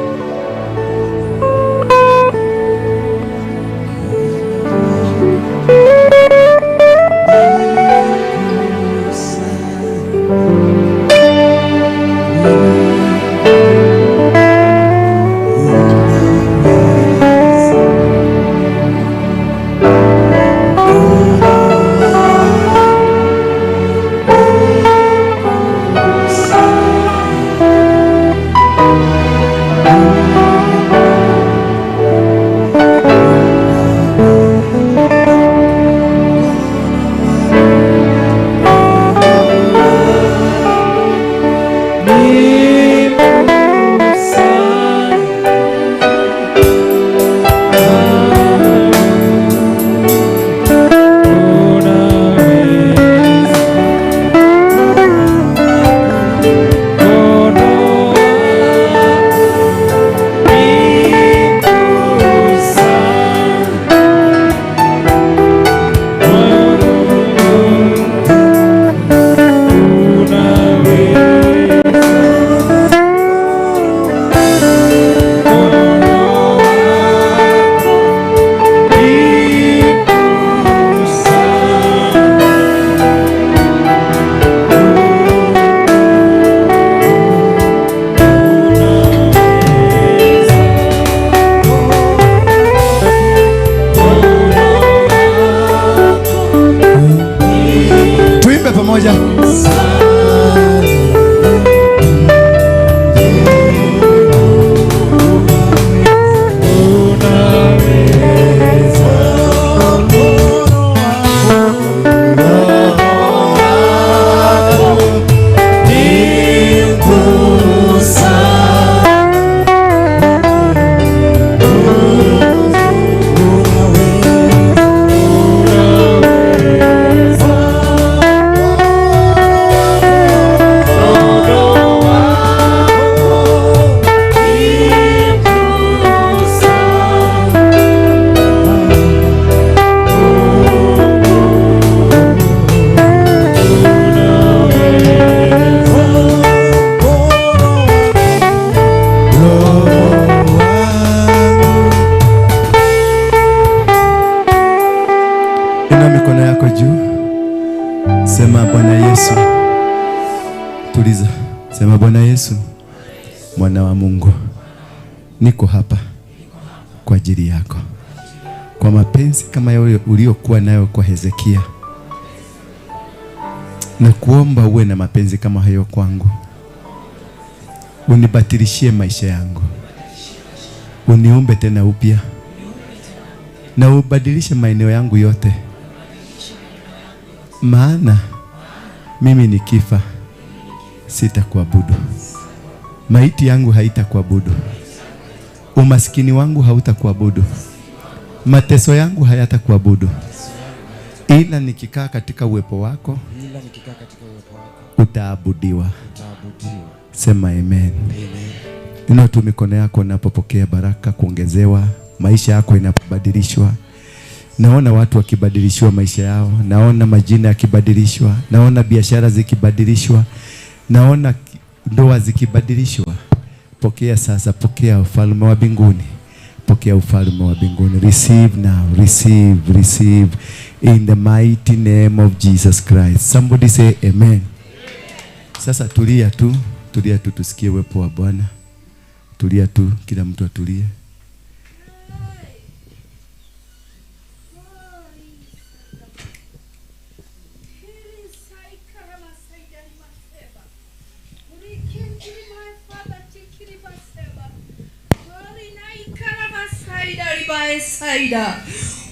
Sema Bwana Yesu. Tuliza. Sema Bwana Yesu, mwana wa Mungu, niko hapa kwa ajili yako, kwa mapenzi kama yale uliokuwa nayo kwa Hezekia, na kuomba uwe na mapenzi kama hayo kwangu. Unibatilishie maisha yangu, uniumbe tena upya, na ubadilishe maeneo yangu yote, maana mimi nikifa sitakuabudu, maiti yangu haitakuabudu, umaskini wangu hautakuabudu, mateso yangu hayatakuabudu, ila nikikaa katika uwepo wako utaabudiwa. Sema amen. Inua tu mikono yako unapopokea baraka, kuongezewa, maisha yako inapobadilishwa. Naona watu wakibadilishiwa maisha yao, naona majina yakibadilishwa, naona biashara zikibadilishwa, naona ndoa zikibadilishwa. Pokea sasa, pokea ufalme wa mbinguni. Pokea ufalme wa mbinguni. Receive now, receive, receive in the mighty name of Jesus Christ. Somebody say amen. Sasa tulia tu, tulia tu tusikie uwepo wa Bwana. Tulia tu, kila mtu atulie.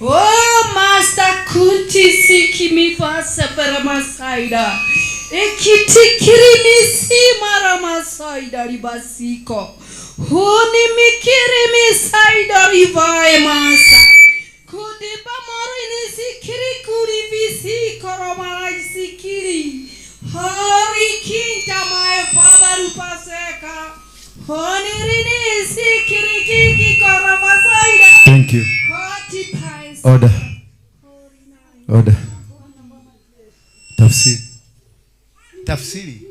Oh, Master Kunti Sikimi Fasabaramasaida. Ekitikiri misi maramasaida ribasiko. Huni mikiri misaida rivae masa. Kudiba morini sikiri kuri visi koromalai sikiri. Hori kinta my father upaseka. Honirini sikiri kiki koromasaida. Thank you. Order. Order. Tafsiri. Tafsiri.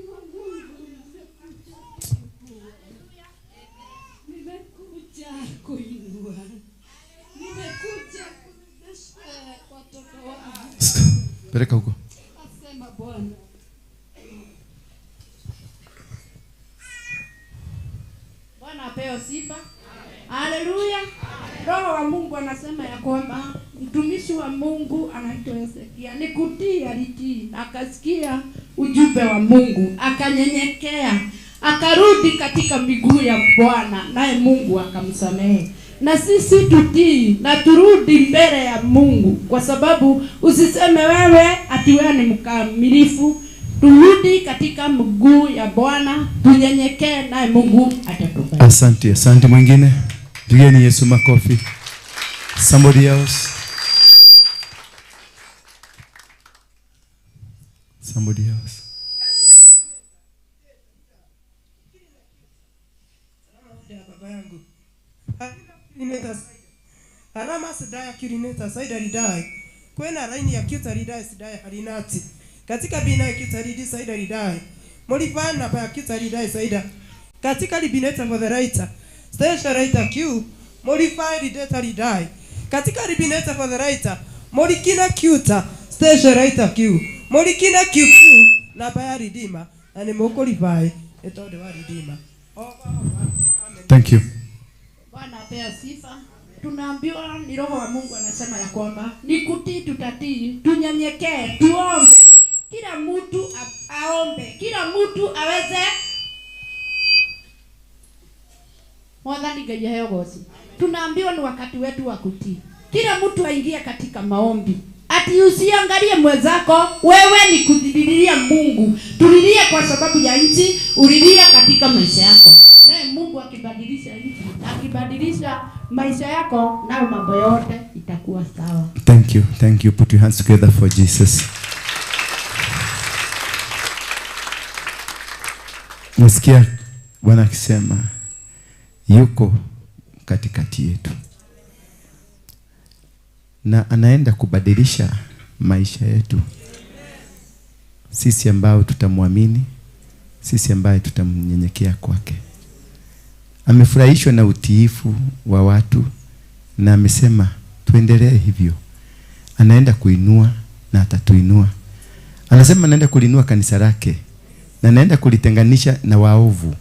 Nimekuja kuinua. Nimekuja kurejesha watoto wangu. Peleka huko. Asema Bwana. Bwana apewe sifa. Haleluya. Roho wa Mungu anasema ya kwamba mtumishi wa Mungu anaitwa Hezekia ni kutii, alitii, akasikia ujumbe wa Mungu, akanyenyekea, akarudi katika miguu ya Bwana, naye Mungu akamsamehe. Na sisi tutii na turudi mbele ya Mungu, kwa sababu usiseme wewe ati wewe ni mkamilifu. Turudi katika miguu ya Bwana, tunyenyekee, naye Mungu atatubariki. Asante, asante. Mwingine? Pigeni Yesu makofi. Somebody else. Somebody else. Harama sidaya kirineta saida ridai. Kwena laini ya kita ridai sidaya harinati. Katika bina ya kita ridi saida ridai. Molifana pa ya kita ridai saida. Katika libineta for the writer. Station writer Q, modify data ridai. Katika libineta for the writer, molikina Qta, station writer Q, molikina QQ, na baya redeemer, na ni mokolify, etode wa redeemer. Thank you. Bwana apea sifa. Tunaambiwa ni Roho wa Mungu anasema ya kwamba ni kutii tutatii, tunyenyekee, tuombe. Kila mtu aombe, kila mtu aweze Mwathani Ngai aheo goci. Tunaambiwa ni wakati wetu wa kutii. Kila mtu aingie katika maombi. Ati usiangalie mwenzako, wewe ni kudhililia Mungu. Tulilie kwa sababu ya nchi, ulilie katika maisha yako. Naye Mungu akibadilisha nchi, akibadilisha maisha yako, nayo mambo yote itakuwa sawa. Thank you. Thank you. Put your hands together for Jesus. Nasikia Bwana akisema yuko katikati yetu na anaenda kubadilisha maisha yetu, sisi ambao tutamwamini, sisi ambaye tutamnyenyekea kwake. Amefurahishwa na utiifu wa watu na amesema tuendelee hivyo. Anaenda kuinua na atatuinua. Anasema naenda kulinua kanisa lake na naenda kulitenganisha na waovu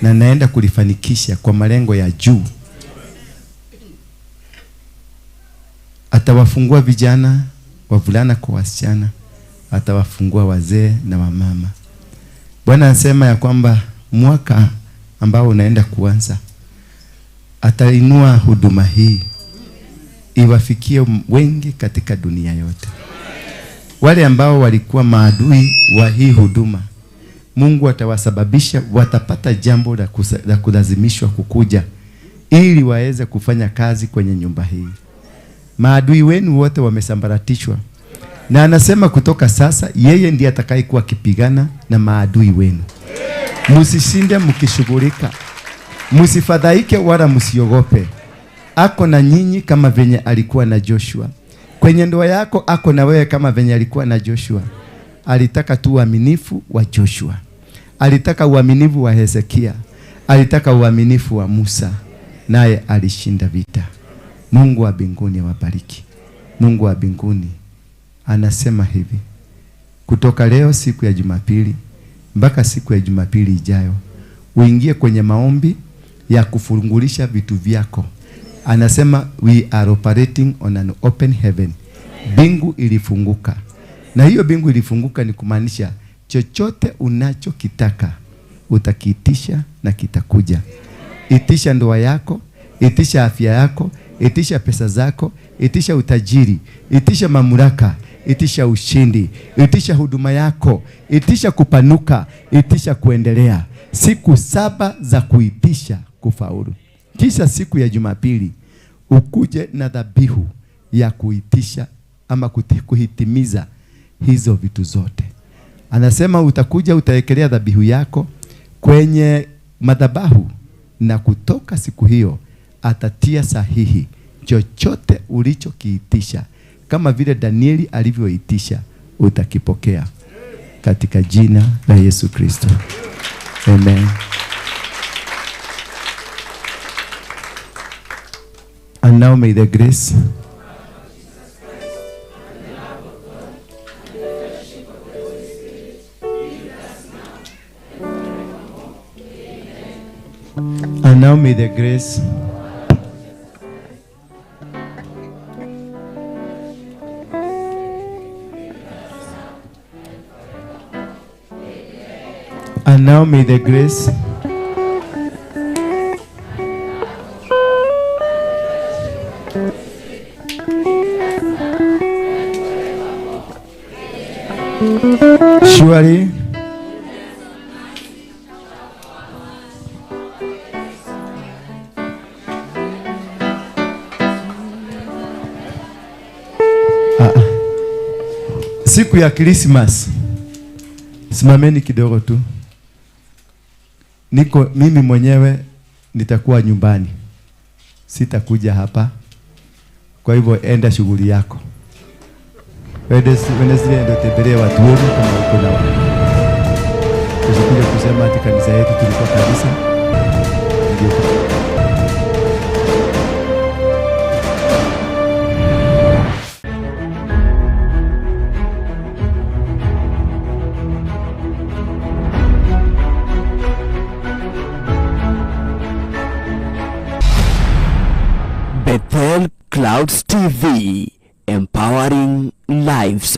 na naenda kulifanikisha kwa malengo ya juu. Atawafungua vijana, wavulana kwa wasichana, atawafungua wazee na wamama. Bwana anasema ya kwamba mwaka ambao unaenda kuanza atainua huduma hii iwafikie wengi katika dunia yote. Wale ambao walikuwa maadui wa hii huduma, Mungu atawasababisha watapata jambo la kulazimishwa kukuja ili waweze kufanya kazi kwenye nyumba hii. Maadui wenu wote wamesambaratishwa. Na anasema kutoka sasa yeye ndiye atakayekuwa akipigana na maadui wenu. Msishinde mkishughulika. Msifadhaike wala msiogope. Ako na nyinyi kama venye alikuwa na Joshua. Kwenye ndoa yako ako na wewe kama venye alikuwa na Joshua. Alitaka tu uaminifu wa Joshua. Alitaka uaminifu wa Hezekia. Alitaka uaminifu wa Musa. Naye alishinda vita. Mungu wa mbinguni awabariki. Mungu wa mbinguni anasema hivi: kutoka leo siku ya Jumapili mpaka siku ya Jumapili ijayo, uingie kwenye maombi ya kufungulisha vitu vyako. Anasema we are operating on an open heaven. Bingu ilifunguka. Na hiyo bingu ilifunguka ni kumaanisha chochote unachokitaka utakiitisha na kitakuja. Itisha ndoa yako, itisha afya yako, itisha pesa zako, itisha utajiri, itisha mamlaka, itisha ushindi, itisha huduma yako, itisha kupanuka, itisha kuendelea. Siku 7 za kuitisha kufaulu. Kisha siku ya Jumapili ukuje na dhabihu ya kuitisha ama kuhitimiza hizo vitu zote. Anasema utakuja utaekelea dhabihu yako kwenye madhabahu, na kutoka siku hiyo atatia sahihi chochote ulichokiitisha. Kama vile Danieli alivyoitisha, utakipokea katika jina la Yesu Kristo. Amen. And now may the grace And now may the grace And now may the grace surely siku ya Christmas, simameni kidogo tu. Niko mimi mwenyewe nitakuwa nyumbani. Sitakuja hapa. Kwa hivyo enda shughuli yako. Wednesday ndio tembelee watu wenu kama uko nao. Usikuja kusema ati kanisa yetu tulikuwa kanisa. Ndio. Bethel Clouds TV, empowering lives.